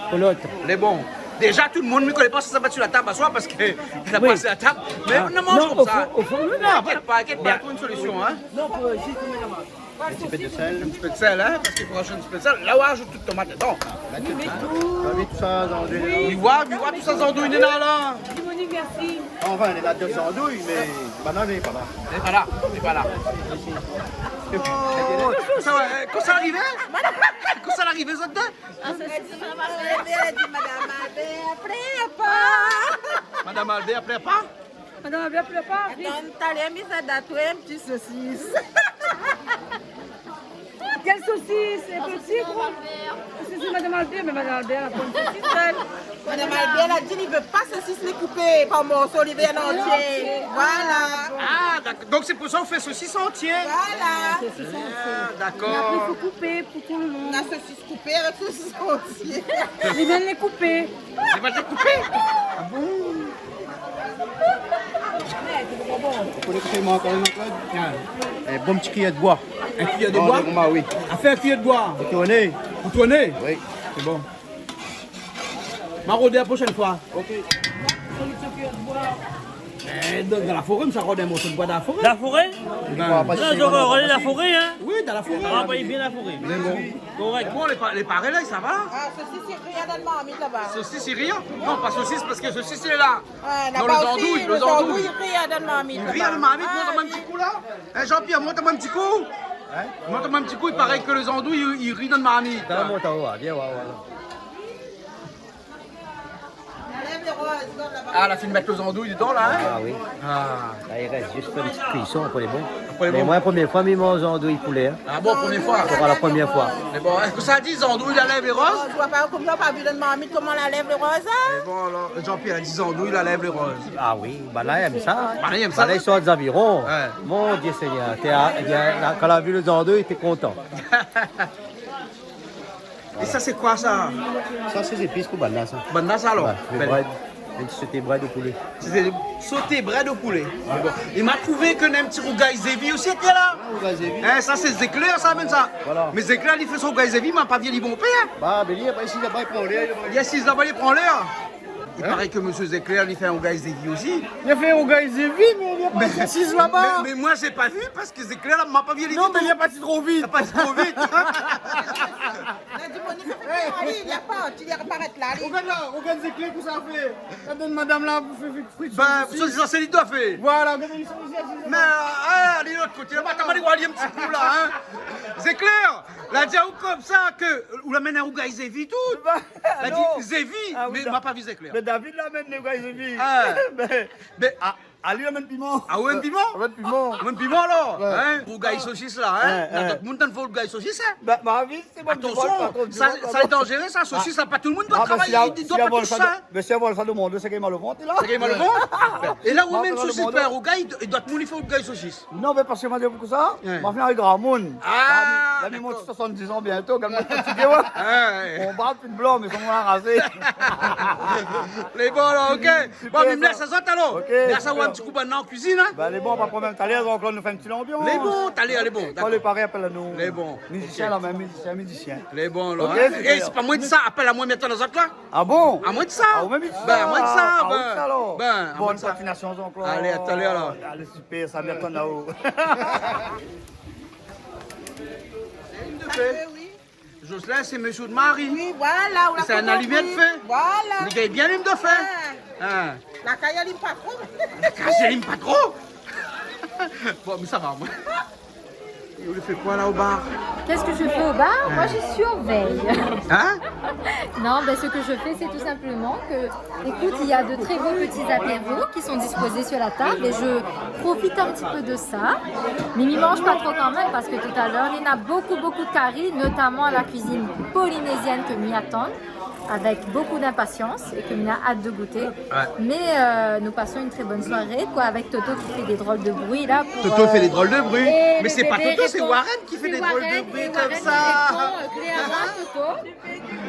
pou lot. Lé bon. Déza, tout le moun, mi koné pa si sa va èt si la tab aswar parske la pa asé la tab. Mé nou manz konmsa. Non, o fon, o fon, non, non, inkièt pa, inkièt pa, nou trouv in solision, hein. Non, pou, zis pou mèt la marmit. In ti pé de sèl. In ti pé de sèl, hein, parske pou rajout in ti pé de sèl, la, ou rajout tout tomat dedan. Mèt tout sa. Mèt tout sa dan le... Oui. Mi oi, mi oi tout sa dan le, néna la. Simone, merci. Anfin, néna dé zandouy, mé banane lé pa la. Lé pa la, lé pa la. Oh, sa va, euh, kosa la arivé ? Kosa la arivé, zot dé ? Ah, sa, sé madame Albert, la di madame Albert, plèr pa. Madame Albert, plèr pa ? Madame Albert, plèr pa, vit. Atann, talèr mi sa done aou in ti sosis. Kèl sosis ? In pti, gro ? Sosis madame Albert, mé madame Albert la pa in sosis, èl. Madame Albert la di li vé pa sosis lé koupé par morso, li vé an antié. Voilà. Ah, dakor. Donk sé pou sa ou fé sosis antié. Voilà. Sé sosis antié. Ah, dakor. Mé apré, i fo koupé pou tout le moun. La sosis koupé avèk sosis antié. Li vien de lé koupé. Li va lé koupé ? Ah bon ? Ou koné kosa i mank ankor, Jean-Claude ? Ouais. In bon ti kuiyèr d'boi. In kuiyèr d'boi ? Bon, oui. A fé in kuiyèr d'boi. Pou tourné. Pou tourné ? Oui. Sé bon. Ma rod la proshèn foi. Ok. Eh, dan, dan la foré, mi sa rod in morso d'boi dan la foré. La foré ? Ben, non, zot i rod la foré, hein ? Oui, dan la foré. Ah, ben, bien la foré. Mé bon. Korèk. Bon, lé pa-, lé paré la, sa va ? Ah, sosis, i ri dan marmit laba. Sosis, i ri ? Non, pa sosis, parske sosis lé la. Ouais, laba osi, lo zandouy, lo zandouy i ri dan marmit laba. I ri dan marmit, mont amoin in ti kou la. Ah, oui. Eh, Jean-Pierre, mont amoin in ti kou. Hein ? Mont amoin in ti kou, i paré ke lo zandouy, i, i ri dan marmit. Atann, mont anlèr, vien, ouais, ouais. Ah, la fine mèt lo zandouy dedan la, hein ? Ah oui. Ah. La, i rès zis in ti kuison, apré lé bon. Apré lé bon. Mé moin, promié foi mi manz zandouy poulé, hein. Ah bon, promié foi ? Sra la promié foi. Mé bon, èske sa i di zandouy la lèv lé roz ? Mi voi pa, konm la, pa vi dan marmit koman la lèv lé roz, hein ? Mé bon, alor, Jean-Pierre la di zandouy la lèv lé roz. Ah oui, banna i èm sa, hein. Banna i èm sa, hein. Banna i sort zaviron. Ouais. Mon Dieu Seigneur, té a, ébin, la, kan la vi lo zandouy, té kontan. É sa, sé koi sa ? Sa, sé zépis pou banna, sa. Banna, sa, alor ? Ouais, bèl. Brèd. In ti soté brèd o poulé. Sé soté brèd o poulé. Mé bon. É ma trouvé ke néna in ti rougay zévi osi, té la. Ah, rougay zévi. Eh, sa, sé Zéklèr, sa, amenn sa. Voilà. Mé Zéklèr, li fé son rougay zévi, ma pa vi ali bonpé, hein. Bah, mé li, bah, isi, laba, li pran lèr, laba. Yes, laba, li pran lèr. I paré ke mésyé Zéklèr, li fé in rougay zévi osi. Li fé in rougay zévi, mé li la pa sosis laba. Mé, mé moin, mi la pa vi, parske Zéklèr la, ma pa vi ali ditou. Non, mé li la parti tro vit. Li la parti tro vit. La di, bon, li fé, ali, li la pa, li la parèt la, ali. Rogard la, rogard Zéklèr, kosa li fé. Sa donn madam la pou fé frit sosis. Bah, sosis, sa, sé li doi fé. Voilà, rogard, li sosis, sosis. Mé, euh, ah, ali, lot koté laba, atann, ma alé oir ali in ti kou la, hein. Zéklèr, la di aou konmsa ke, ou la amenn in rougay zévi tout. Bah, la di, non. Zévi, ah oui, mé ma pa vi Zéklèr. Mé David la amenn rougay zévi. Ah. Mé, mé, ah, Ali, la amenn piman. Ah, ou amenn piman ? Amenn piman. Amenn piman, alor. Ouais. Hein ? Rougay sosis, la, hein ? Ouais, ouais. Na dot moun i fé rougay sosis, hein ? Bah, ma vi, sé bon. Atansion, sa, sa lé danzéré, sa, sosis, sa, pa tout lo moun i doi travay, i doi pa toush sa, hein ? Mé si avan sa, domann, sé ki mal o vant, la. Sé ki mal o vant ? É la, ou amenn sosis, pa rougay, é dot moun i fé rougay sosis. Non, mé parske ma di aou poukosa, ma fine ariv gramoun. Ah, dakor. La, mi mont soisann-diz an bientô, gard amoin fatigé, ouais. Ouais, ouais. Mon barb fine blan, mé sa, ma la rasé. Lé bon, la, ok. Super. Bon, mi lès azot, alor. Ok, super. Lès aou in ti kou banna an kuizine, hein. Bah, lé bon, pa problèm. Talèr, donk, la, nou fé in ti lanbians. Lé bon, talèr, lé bon. Kan lé paré, apèl anou. Lé bon. Mizisien, la, mèm mizisien, mizisien. Lé bon, la, hein. Ok, super. É sé pa moin i di sa, apèl amoin, mèt azot la. Ah bon ? Amoin i di sa. Ah, ou mèm i di sa. Ben, amoin i di sa, ah, ben. Ou i di sa, alor. Ben, amoin i di sa. Bone kontinuasion, Jean-Claude. Alé, a talèr, alor. Alé, super, sa bien atann aou. Inn de fé. Jocelyn, sé mésyé Mari. Oui, voilà, ou la konpri. Sé in alimèr de fé. Voilà. Li gingn bien alim de fé. Ah. Ah. La kaz i alim pa tro. La kaz i alim pa tro. Bon, mé sa va, moin. Ou fé koi la, o bar ? Qu'est-ce que je fais au bar ? Moi, je surveille. Hein ? Non, ben, ce que je fais, c'est tout simplement que, écoute, il y a de très beaux petits apéros qui sont disposés sur la table et je profite un petit peu de ça. Mé mi manz pa tro kanmèm, parske talèr, néna bokou, bokou de kari, notamment la cuisine polynésienne ke mi atann avec beaucoup d'impatience et que mi na hâte de goûter. Ouais. Mais, euh, nous passons une très bonne soirée, quoi, avec Toto qui fait des drôles de bruits, là, pour, Toto fait des drôles de bruits. Euh, et le bébé répond. Mais c'est pas Toto, c'est Warren qui fait des drôles de bruits comme ça. C'est Warren, et Warren qui répond, euh, clairement, Toto.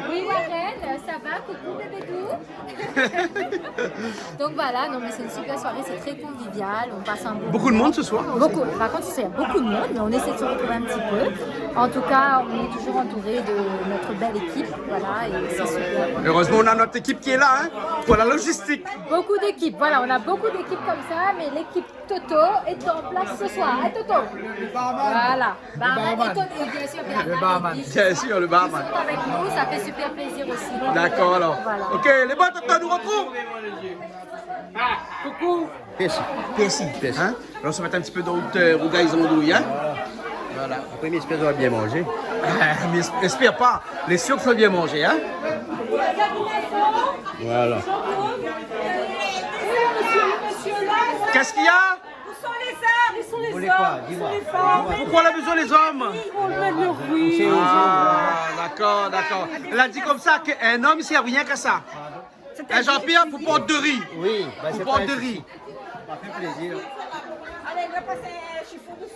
Oui, Warren, euh, ça va, coucou, bébé doux. Donc voilà, non, mais c'est une super soirée, c'est très convivial, on passe un bon moment. Beaucoup de monde ce soir aussi. Beaucoup. Par contre, il y a beaucoup de monde, mais on essaie de se retrouver un petit peu. En tout cas, on est toujours entouré de notre belle équipe, voilà, et c'est super. Heureusement, on a notre équipe qui est là, hein, pour la logistique. Beaucoup d'équipes, voilà, on a beaucoup d'équipes comme ça, mais l'équipe Toto est en place ce soir, hein, Toto ? Le barman. Voilà. Barman, le barman. Et bien sûr, bien sûr, le barman. Bien sûr, le barman. Ils sont avec nous, ça fait super plaisir aussi. D'accord, alors. Voilà. Ok, lé bon, Toto, nou artrouv. Ah, coucou. Pèrsi. Pèrsi. Pèrsi. Hein ? Alor, sa va èt in ti pé dan out, euh, rougay zandouy, hein ? Voilà. Apré, mi èspèr ou va bien manzé. Ah, mi èsp-, èspèr pa. Lé sir ke sa va bien manzé, hein ? Voilà. Qu'est-ce qu'il y a ? Où sont les hommes ? Où sont les hommes ? Vous voulez quoi ? Dis-moi. Pourquoi on a besoin des hommes ? Ils vont mettre le riz. Ah, d'accord, d'accord. Elle a dit comme ça qu'un homme, il sert rien qu'à ça. Hein, Jean-Pierre, pou port de ri. Oui, bah, pou port de ri. Ça fait plaisir.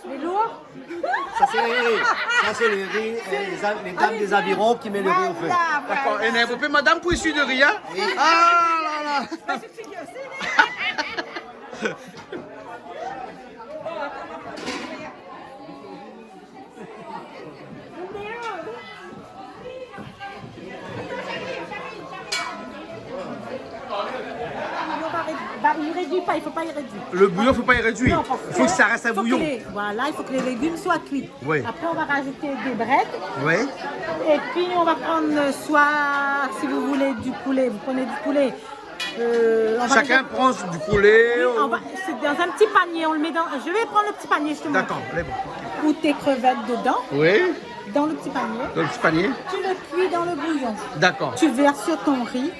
Lé lour. Ça, c'est les, ça, c'est les riz, euh, les a-, les dames des avirons qui met le riz au feu. Voilà, voilà. D'accord. É néna bonpé madam pou ésuiy de ri, hein ? Oui. Ah là là. Ah, i rédui pa, i fo pa i rédui. Le bouillon, faut pas y réduire. Non, parce que il faut que ça reste un bouillon. Faut que les, voilà, il faut que les légumes soient cuits. Oui. Après, on va rajouter des brèdes. Oui. Et puis, on va prendre soit, si vous voulez, du poulet, vous prenez du poulet. Euh, on va Chacun mettre prend du poulet. Oui, on va, c'est dans un petit panier, on le met dans, je vais prendre le petit panier, justement. D'accord, lé bon. Ou tes crevettes dedans. Oui. Dans le petit panier. Dans le petit panier. Tu le cuis dans le bouillon. D'accord. Tu verses sur ton riz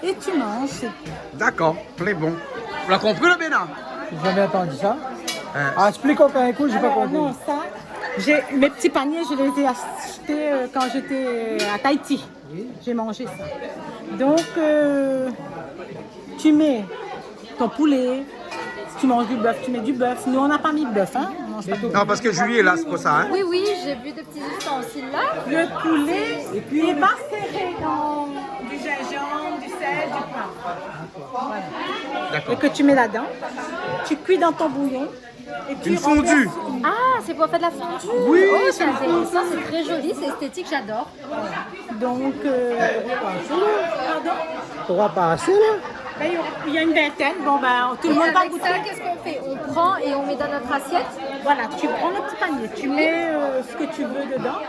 et tu manges, c'est tout. D'accord, lé bon. Ou la konpri, la, Béna ? J'ai jamais entendu ça. Hein. Ah, explique encore un coup, j'ai pas compris. Alors, non, ça, j'ai, mes petits paniers, je les ai achetés, euh, quand j'étais, euh, à Tahiti. J'ai mangé ça. Donc, euh, tu mets ton poulet. Si tu manges du bœuf, tu mets du bœuf. Nous, on n'a pas mis de bœuf, hein. On mange pas de bœuf. Non, parce que Julie est là, c'est pour ça, hein. Oui, oui, j'ai vu des petits ustensiles là. Le poulet est macéré dans du gingembre, du sel, du poivre. Voilà. D'accord. Et que tu mets là-dedans. Tu cuis dans ton bouillon. Et tu renverses. Une fondue. Ah, c'est pour faire de la fondue. Oui, c'est une fondue. Oh, c'est intéressant, c'est très joli, c'est esthétique, j'adore. Donc, euh, pardon ? Trois par assez, là ? Ben, il y a, il y a une vingtaine. Bon, ben, tout le monde va goûter. Et avec ça, qu'est-ce qu'on fait ? On prend et on met dans notre assiette ? Voilà, tu prends le petit panier, tu mets, euh, ce que tu veux dedans.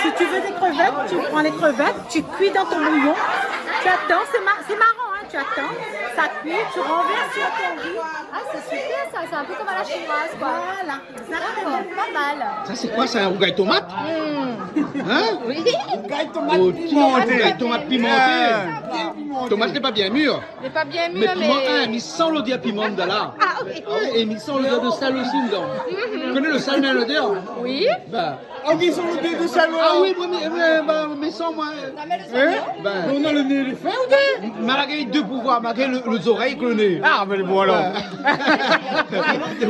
Si tu veux des crevettes, tu prends les crevettes, tu cuis dans ton bouillon. Tu attends, c'est ma-, c'est marrant, hein, tu attends, ça cuit, tu renverses sur ton riz. Ah, c'est super ça, c'est un peu comme à la chinoise, quoi. Voilà. D'accord, pas mal. Ça, c'est quoi, ça, un rougail tomate ? Hmm. Hein ? Oui. Rougail tomate pimanté. Oh, rougail tomate pimanté. Ah. Tomate n'est pas bien mûre. Lé pa bien mir, mé piman, mé hein, mi san lodèr piman dedan la. Ah oui. Ah oui, é mi san lodèr de sèl osi dedan. Mhm. Ou koné le sèl, mé lodèr ? Oui. Ben. Ah oui, mi san lodèr de sèl, ah oui, moin, mé, mé, ben, mi san, moin. Hein ? Ben. Mé ou na le né lé fin ou dé ? Malgré dé pouvoir, malgré le, le zorèy èk le né. Ah, mé bon, alor. Ouais.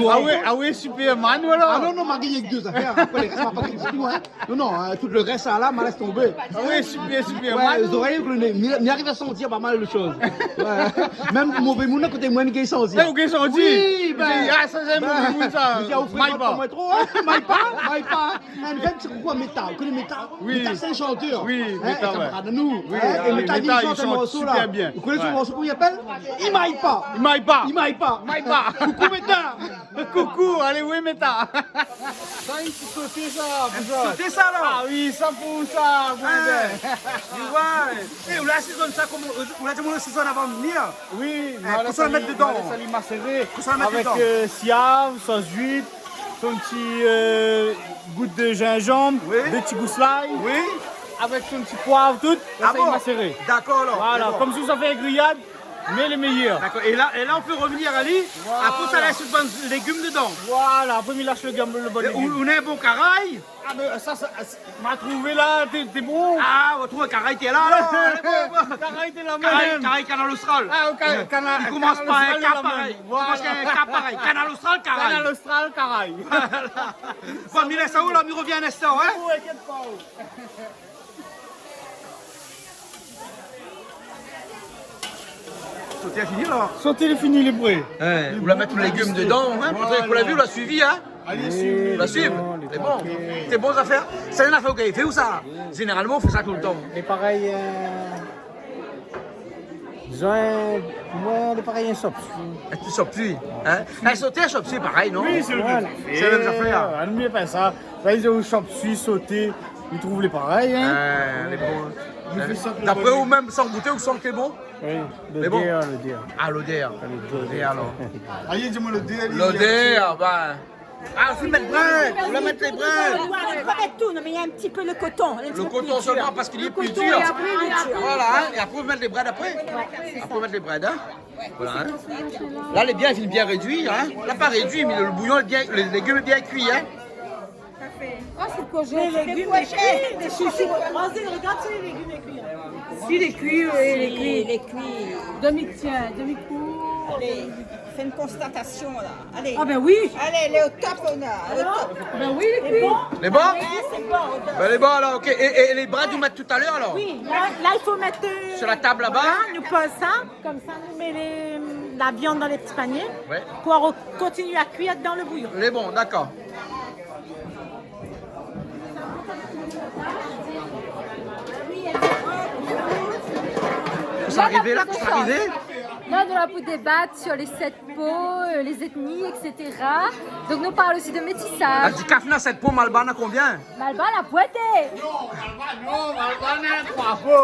Ah ouais, ah ouais, Superman, voilà. Ah non, non, malgré dé zafèr. Apré, lé rès, ma pa kritike, moin, hein. Non, non, hein, tout le rès, sa la, ma lès tonbé. Ah oui, Super, Superman. Ouais, zorèy èk le né. Mi, mi ariv a santir pa mal de shoz. Ouais. Mèm mové moun a koté moin, mi gingn santir. Eh, ou gingn santir ? Oui, ben, ah, sa, sé mové moun, sa. Mi di, ah, ou frékant pa moin tro, hein. May pa, may pa. Un vrai petit coucou à Méta. Ou koné Méta ? Oui. Méta, sé in shantèr. Oui, hein, Méta, ouais. Kamarad anou. Oui, hein, é Méta, Méta, li shant in morso la. Super bien. Ou koné son morso, koman i apèl ? I may pa. I may pa. I may pa. May pa. Coucou Méta. Coucou, alé, oui, Méta. Sa, in ti soté, sa, pou sa. In ti soté, sa, la. Ah oui, sa pou sa, pou... Hein. Tu vois, eh, ou la sézone sa koman, ou la di amoin la sézone avan de vnir. Oui, eh, nou la lès ali, nou la lès ali maséré. Kosa ou la mèt dedan ? Avèk, euh, siav, sos uit, son ti, euh, gout de gingembre, oui, dé ti gous lay. Oui. Avèk son ti poiv, tout. Ah bon ? Lès ali maséré. D'accord, alor. Voilà, d'accord. Konmsi sa fé in griyad. Mé lé méyèr. D'accord. Et là, et là, on peut revenir ali. Voilà. Apré, sa lès bann légim dedan. Voilà. Apré, mi lès le gam-, le bann légim. É ou, ou néna in bon karay ? Ah, mé sa, sa, sa, ma trouvé la, té, té bon. Ah, ou trouv karay té la, alor. Karay té la mèm. Karay, karay Kanal Austral. Ah, ok, Kanal, Kanal Austral, la mèm. Voilà. I komans par in K parèy. I komans par in K parèy. Kanal Austral, karay. Kanal Austral, karay. Voilà. Bon, mi lès sa ou la, mi revien in instan, hein. Oh, inkièt pa, oh. Soté la fini la. Soté la fini, lé pré. Hein, ou la mèt légim dedan, hein, voilà. Pétèt ou la vi, ou la suivi, hein. Alé, suiv. Ou la suiv. Lé bon, lé bon. Sé bon zafèr. Sé in afèr ou gingn fé ou sa ? Zénéralman, ou fé sa toultan. Lé parèy, euh, dizon, pou moin, lé parèy in chop suey. In ti chop suey, hein ? In soté, in chop suey, parèy, non ? Oui, sé le mèm zafèr. Voilà. Sé le mèm zafèr. Ah, nou oubli pa sa. Sa, i di aou chop suey, soté, mi trouv lé parèy, hein. Ah, lé bon. Nou fé sa pou... D'apré ou mèm, san gouté, ou san ke lé bon ? Oui, lodèr, lodèr. Ah, lodèr. Lodèr, alor. Ah, li di amoin lodèr, li... Lodèr, ben. Ah, ou la mèt brèd, ou la mèt lé brèd. Ou la mèt tout, non, mé néna in ti pé le koton, in ti pé pli dir. Le koton sèlman, parske li lé pli dir. Voilà, hein, é apré ou mèt lé brèd apré. Ouais, sé sa. Apré ou mèt lé brèd, hein. Voilà, hein. La, lé bien, lé bien rédui, hein. La pa rédui, mé le bouillon lé bien, le légim lé bien kui, hein. Oh, sé le kourjèt. Lé légim lé kui, lé shoushou. Rosine, regarde si lé légim lé kui, hein. Si, lé kui, oui, lé kui. Si, lé kui. Demi, tiens, demi kou. Alé, fé in konstatasion, la. Alé. Ah ben oui. Alé, lé o top, ou la, o top. Ben oui, lé kui. Lé bon ? Ouais, sé bon. Ben, lé bon, alor, ok. É, é lé brèd, ou mèt talèr, alor ? Oui, la, la, i fo mèt, euh, sur la table là-bas. Voilà, nou poz sa. Konmsa, nou mèt lé, la viann dan lé ti panié, ouais, pou re-, kontinié a kuir dan le bouillon. Lé bon, dakor. Sa arivé la, sa arivé ? La, nou lé la pou débat sur les sept peaux, euh, les ethnies, et cetera. Donc, nou parl osi de métissage. La di kaf na sèt po, Malbar na konbien ? Malbar la pointé. Non, Malbar, non, Malbar na troi po.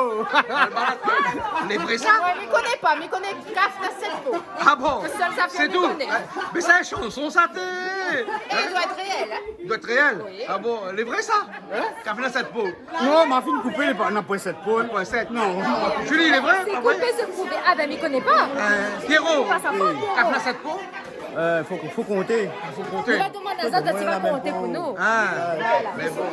Malbar na troi po. Lé vré sa ? Ouais, mi koné pa, mi koné kaf na sèt po. Ah bon ? Sé tou ? Sé sèl zafèr mi koné. Mé sa, in shanson sa, té. É i doi èt réèl, hein ? I doi èt réèl. Oui. Ah bon, lé vré sa ? Hein ? Kaf na sèt po. Non, ma fine koupé, lé pa, na poin sèt po, hein. Poin sèt. Non. Julie, lé vré, sé pa vré ? Koupé, sé prouvé. Ah ben, mi koné pa. Euh, Pierrot, kaf na sèt po ? Euh, fo, fo konté. Fo konté. Nou va domann azot si zot i sa konté pou nou. Ah, voilà. Mé bon.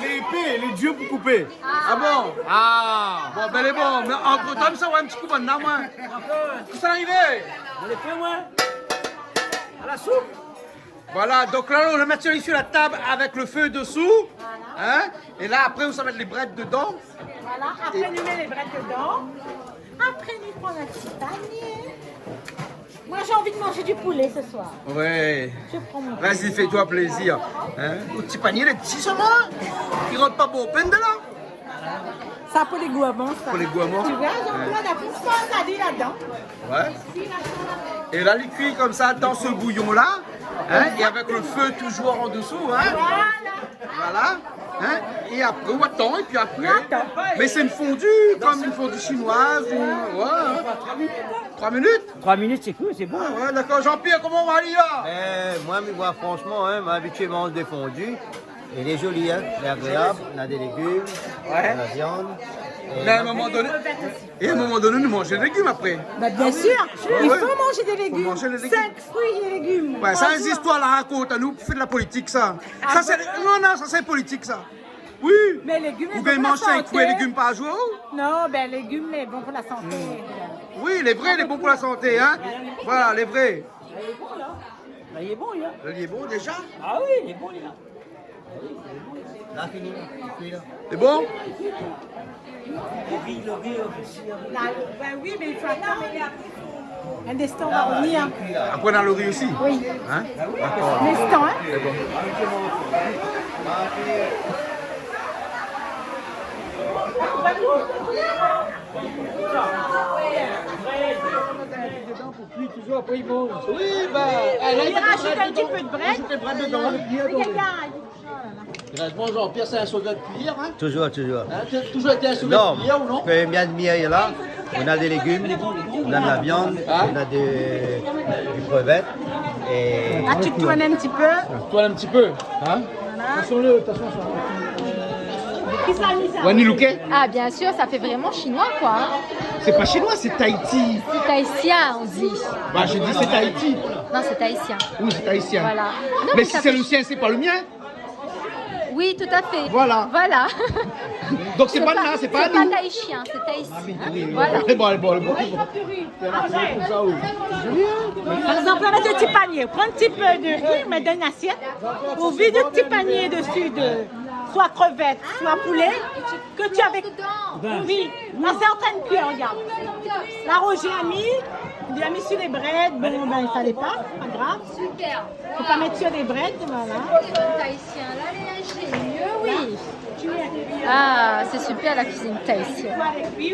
Lé épé, lé dir pou koupé. Ah bon ? Ah. Bon, ben, lé bon. Mé antretan, sa, ouais, in ti kou, bann la, moin. Kosa i ariv ? Lé épé, moin. A la soup. Voilà, donk la, nou mèt sur, sur la tab avèk le fé desou. Voilà. Hein ? É la, apré, nou sa mèt lé brèd dedan. Voilà, apré, nou mèt lé brèd dedan. Apré, nou pran in ti panié. Moi, j'ai envie de manger du poulet ce soir. Ouais. Je prends mon... Vas-y, fais-toi plaisir. Hein ? Lo ti panié, lé ti solman. I rant pa bonpé dedan. Sa pou lé gourman, sa. Pou lé gourman. Tu vois, Jean-Claude a pou sa, sa di ladan. Ouais. É la, li kui konmsa dan se bouyon-la, hein, é avèk le fé toujour an desou, hein. Voilà. Voilà. Hein. É apré, ou atann, é pi apré. Ou atann. Mé sé in fondue, konm in fondue chinoise, ou, ouais, hein. Troi minit ? Troi minit, sé koul, sé bon. Ah ouais, dakor. Jean-Pierre, koman i lé la ? Eh, moin, mi voi, fransman, hein, moin la abitié manz dé fondu. É lé zoli, hein, lé agréab, na dé légim, ouais, na la viann. Mé a in moman doné, é a in moman doné, nou manz dé légim apré. Bah, bien sûr, il faut manger des légumes. Ah oui. Fo manz dé légim. Cinq fruits et légumes par jour. Ouais, sa, sé zistoir la rakont anou pou fé de la politik, sa. Ah bon ? Sa, sé, non, non, sa, sé politik, sa. Oui. Mé légim lé bon pou la santé. Ou bien manz sink fruits et légumes par jour. Non, ben, légim lé bon pou la santé. Oui, lé vré, lé bon pou la santé, hein. Voilà, lé vré. Lé bon, la. Lé bon, la. Lé bon déja ? Ah oui, lé bon, la. La fini, kui la. Lé bon ? La, ben oui, mé i fo atann. In instan, nou va rovnir. Apré, na lo ri osi ? Oui. Hein ? Dakor. In instan, hein. Lé bon. Kui toujour, apré i manz. Oui, bah, i rajout in ti pé de brèd. I rajout dé brèd dedan. Oui, gayar. Heureusement, Jean-Pierre, c'est un sauveur de cuillère, hein ? Toujours, toujours. Hein, tu as toujours été un sauveur de cuillère, ou non ? Non, première demi-heure là, on a des légumes, on a de la viande, on a de, du crevette. Et... Ah, tu tournes un petit peu. Tourne un petit peu, hein ? Voilà. Attention, le, attention, ça. Qui ça a mis ça ? Wani Louké ? Ah, bien sûr, ça fait vraiment chinois, quoi, hein. C'est pas chinois, c'est Tahiti. C'est tahitien, on dit. Bah, je dis c'est Tahiti. Non, c'est tahitien. Oui, c'est tahitien. Voilà. Non, mais si c'est le sien, c'est pas le mien. Oui, tout à fait. Voilà. Voilà. Donc, c'est pas là, c'est pas nous. C'est pas tahitien, c'est tahitien. Voilà. Bon, bon, bon. Par exemple, avec le petit panier, prends un petit peu de riz, mets dans une assiette, ou vide le petit panier dessus de soit crevette, soit poulet, que tu avais. Oui, la, c'est en train de cuire, regarde. La Roger a mis, il a mis sur les brèdes, bon, ben, il fallait pas, pas grave. Super. Faut pas mettre sur les brèdes, voilà. Tahitien, là, il est ingénieux, oui. Ah, c'est super, la cuisine tahitienne.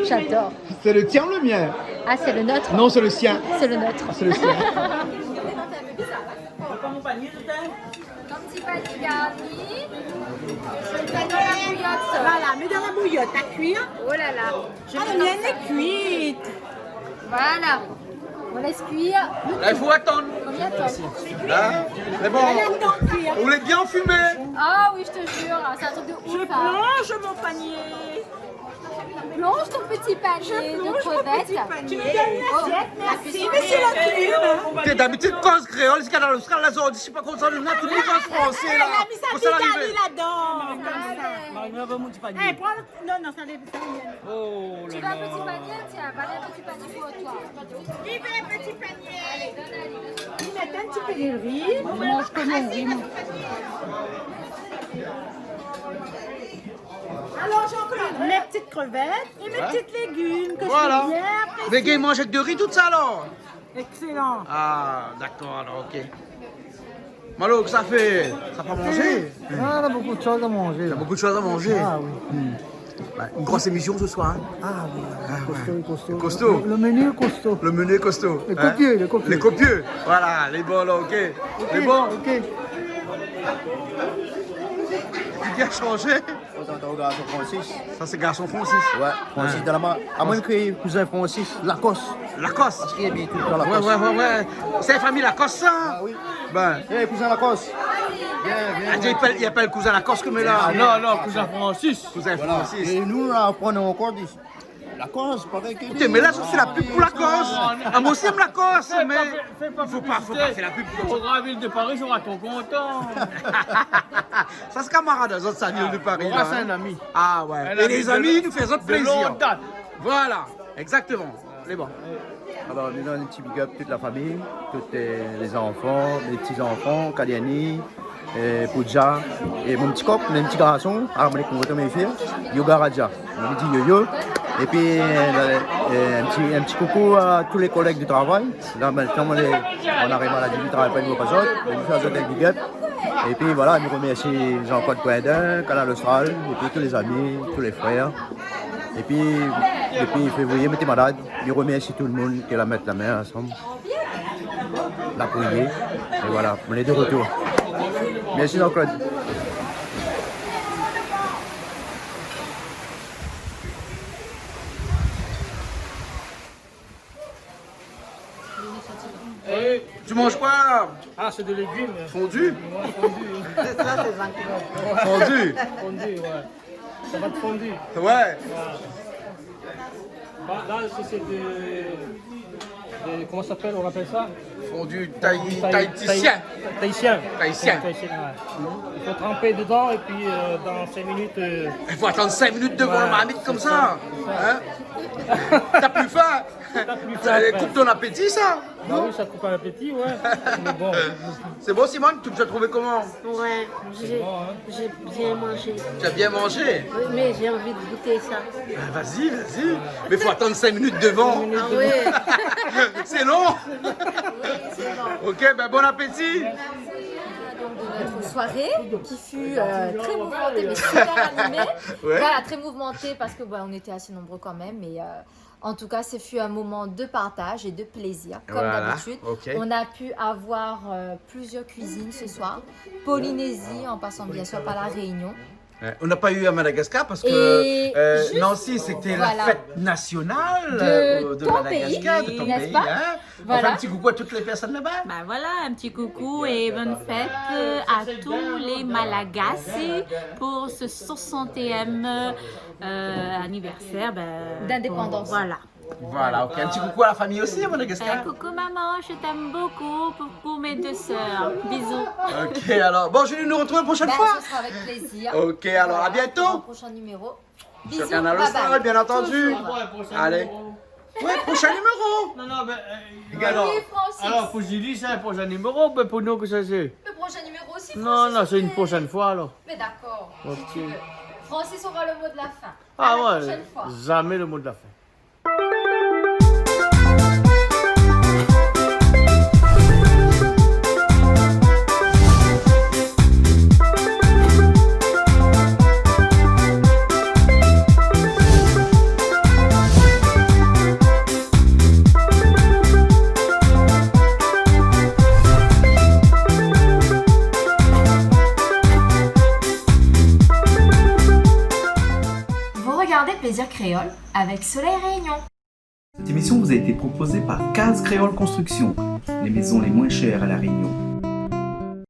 J'adore. C'est le tien ou le mien ? Ah, c'est le nôtre. Non, c'est le sien. C'est le nôtre. C'est le sien. Ton ti panié garni. Voilà, mets dans la bouillotte à cuire. Oh là là. Ah, la mienne est cuite. Voilà. On laisse cuire. La, i fo atann. Combien de temps ? Hein ? Mé bon, ou lé bien fumé. Ah oui, je te jure, c'est un truc de ouf, hein. Je plonge mon panier. Plonge ton petit panier de crevettes. Je plonge mon petit panier. Tu me donnes une assiette, merci, monsieur le clown. Té, d'abitid, koz kréol, ziska dan Lostrali, la zordi, sé pa konmsa, nou na tout le koz fransé, la. Ah, la mi sa ti kali ladan, konmsa. Marie-Noël, va mon ti panié. Eh, prends le, non, non, ça, les, ça, les... Oh là là. Tu veux un petit panier ? Tiens, voilà un petit panier pour toi. Il veut un petit panier. Allez, donne, allez, donne. Ils mettent un petit peu de riz. Moi, je peux manger, moi. Alors, Jean-Claude, mes petites crevettes et mes petits légumes que je vais bien presser. Voilà. Mé i manz avèk do ri, tout sa, alor ? Excellent. Ah, dakor, alor, OK. Malo, kosa i fé ? Sa pa manzé ? Ah, on a beaucoup de choses à manger, là. Il y a beaucoup de choses à manger. Ah, oui. Hmm. Bah, une grosse émission ce soir, hein. Ah oui, ah, costaud, ouais, costaud. Costaud. Le, le menu est costaud. Le menu est costaud, hein. Lé kopié, lé kopié. Lé kopié. Voilà, lé bon la, OK. OK, lé bon. OK. Li la shanzé. Sa sé garson Francis. Sa sé garson Francis. Ouais, Francis Dalama. Ah, moin mi kriyé kouzin Francis Lacoste. Lacoste. Parske li abit toultan Lacoste. Ouais, ouais, ouais, ouais. Sé la famiy Lacoste, sa ? Ah oui. Ben. Eh, kouzin Lacoste. Vien, vien. Ah, i apèl, i apèl kouzin Lacoste, mé la. Ah, non, non, kouzin Francis. Kouzin Francis. Voilà. É nou, la, nou aprann ankor di Lacoste, parèy ke... Ékout, mé la, sé la pub pou Lacoste. Ah, moin osi mi èm Lacoste, mé fé pa, fé pa piblisité. Fo pa, fo pa fé la pub konmsa. Ora la vil de Paris, ora ton kontan. Sa sé kamarad, sa, la vil de Paris, la, hein. Ora sé in ami. Ah ouais. In ami de longue date. É lé zami i fé azot plézir. Voilà, exactement. Lé bon. Alor, nou donn in ti big up tout la famiy, tout, euh, lé zanfan, lé ti zanfan, Kaliani, euh, Poudja, é mon ti kok, mon ti garson, ah, mon lé kontan, mé fé, Yoga Raja. Nou di yo yo. Épi, euh, euh, in ti, in ti koukou a tout lé kolèg di travay. La, mintnan, nou lé, nou ariv a la limit, travay pa nou pa zot, mé nou fé azot in big up. Épi voilà, nou remèrsi Jean-Claude Coindin, Kanal Austral, épi tout lé zami, tout lé frèr. Épi, dopi févrié, mi té malad. Mi remèrsi tout le moun ki la mèt la min ansanm, la priyé. É voilà, nou lé de retour. Mèrsi Jean-Claude. Tu manges quoi ? Ah, c'est des légumes. Fondu ? Ouais, fondu. Ça, c'est vingt kilos. Fondu. Fondu, ouais. Ça va de fondu. Ouais. Voilà. Bah, là, c'est, c'est de, de, comment ça s'appelle, on appelle ça ? Fondu thaï-, fondu thaï-, tahitien. Thaï-, tahitien. Tahitien. Fondu tahitien, ouais. Il faut tremper dedans et puis, euh, dans cinq minutes, euh... Il faut attendre cinq minutes devant la marmite comme ça. Voilà, c'est ça, c'est ça. Hein ? T'as plus faim. T'as plus faim après. Ça coupe ton appétit, ça. Bah oui, ça coupe l'appétit, ouais. Mais bon. C'est bon, Simone, tu as trouvé comment ? Ouais, j'ai, j'ai bien mangé. C'est bon, hein ? Tu as bien mangé ? Oui, mais j'ai envie de goûter ça. Ben, vas-y, vas-y. Mais faut attendre cinq minutes devant. Cinq minutes devant. Ah ouais. C'est long. Oui, c'est long. OK, ben, bon appétit. Donc, de notre soirée qui fut, euh, très mouvementée, mais super animée. Ouais. Voilà, très mouvementée parce que, bah, on était assez nombreux quand même, mais, euh, en tout cas, ce fut un moment de partage et de plaisir, comme d'habitude. Voilà, OK. On a pu avoir, euh, plusieurs cuisines ce soir. Polynésie, en passant bien sûr par la Réunion. Ouais, on n'a pas eu à Madagascar parce que, euh, Nancy, c'était la fête nationale, euh, de Madagascar, de ton pays, hein. Et juste, voilà, de ton pays, hein. Voilà. On fait un petit coucou à toutes les personnes là-bas. Bah voilà, un petit coucou et bonne fête, euh, à tous les Malagasy pour ce soixantième, euh, anniversaire, ben, d'indépendance. Voilà. Voilà, OK. Un petit coucou à la famille aussi, à Madagascar. Euh, coucou maman, je t'aime beaucoup. Coucou mes deux sœurs. Bisous. OK, alors. Bon, Julie, nous retrouvons la prochaine fois. Ben, ce sera avec plaisir. OK, alors, à bientôt. Voilà, pour un prochain numéro. Bisous, bye bye. Sur Kanal Austral, bien entendu. Toujours. Allez. Ouais, prochain numéro. Non, non, ben, euh, alors, Francis. Oui, alors, pour Julie, c'est un prochain numéro, ben, pour nous, que ça, c'est... Le prochain numéro aussi, Francis, OK. Non, non, c'est une prochaine fois, alors. Mais d'accord, si tu veux. OK. Francis aura le mot de la fin. Ah ouais, jamais le mot de la fin. À la prochaine fois. Vous regardez Plaisir Créole avec Soleil Réunion. Cette émission vous a été proposée par Case Créole Construction, les maisons les moins chères à La Réunion.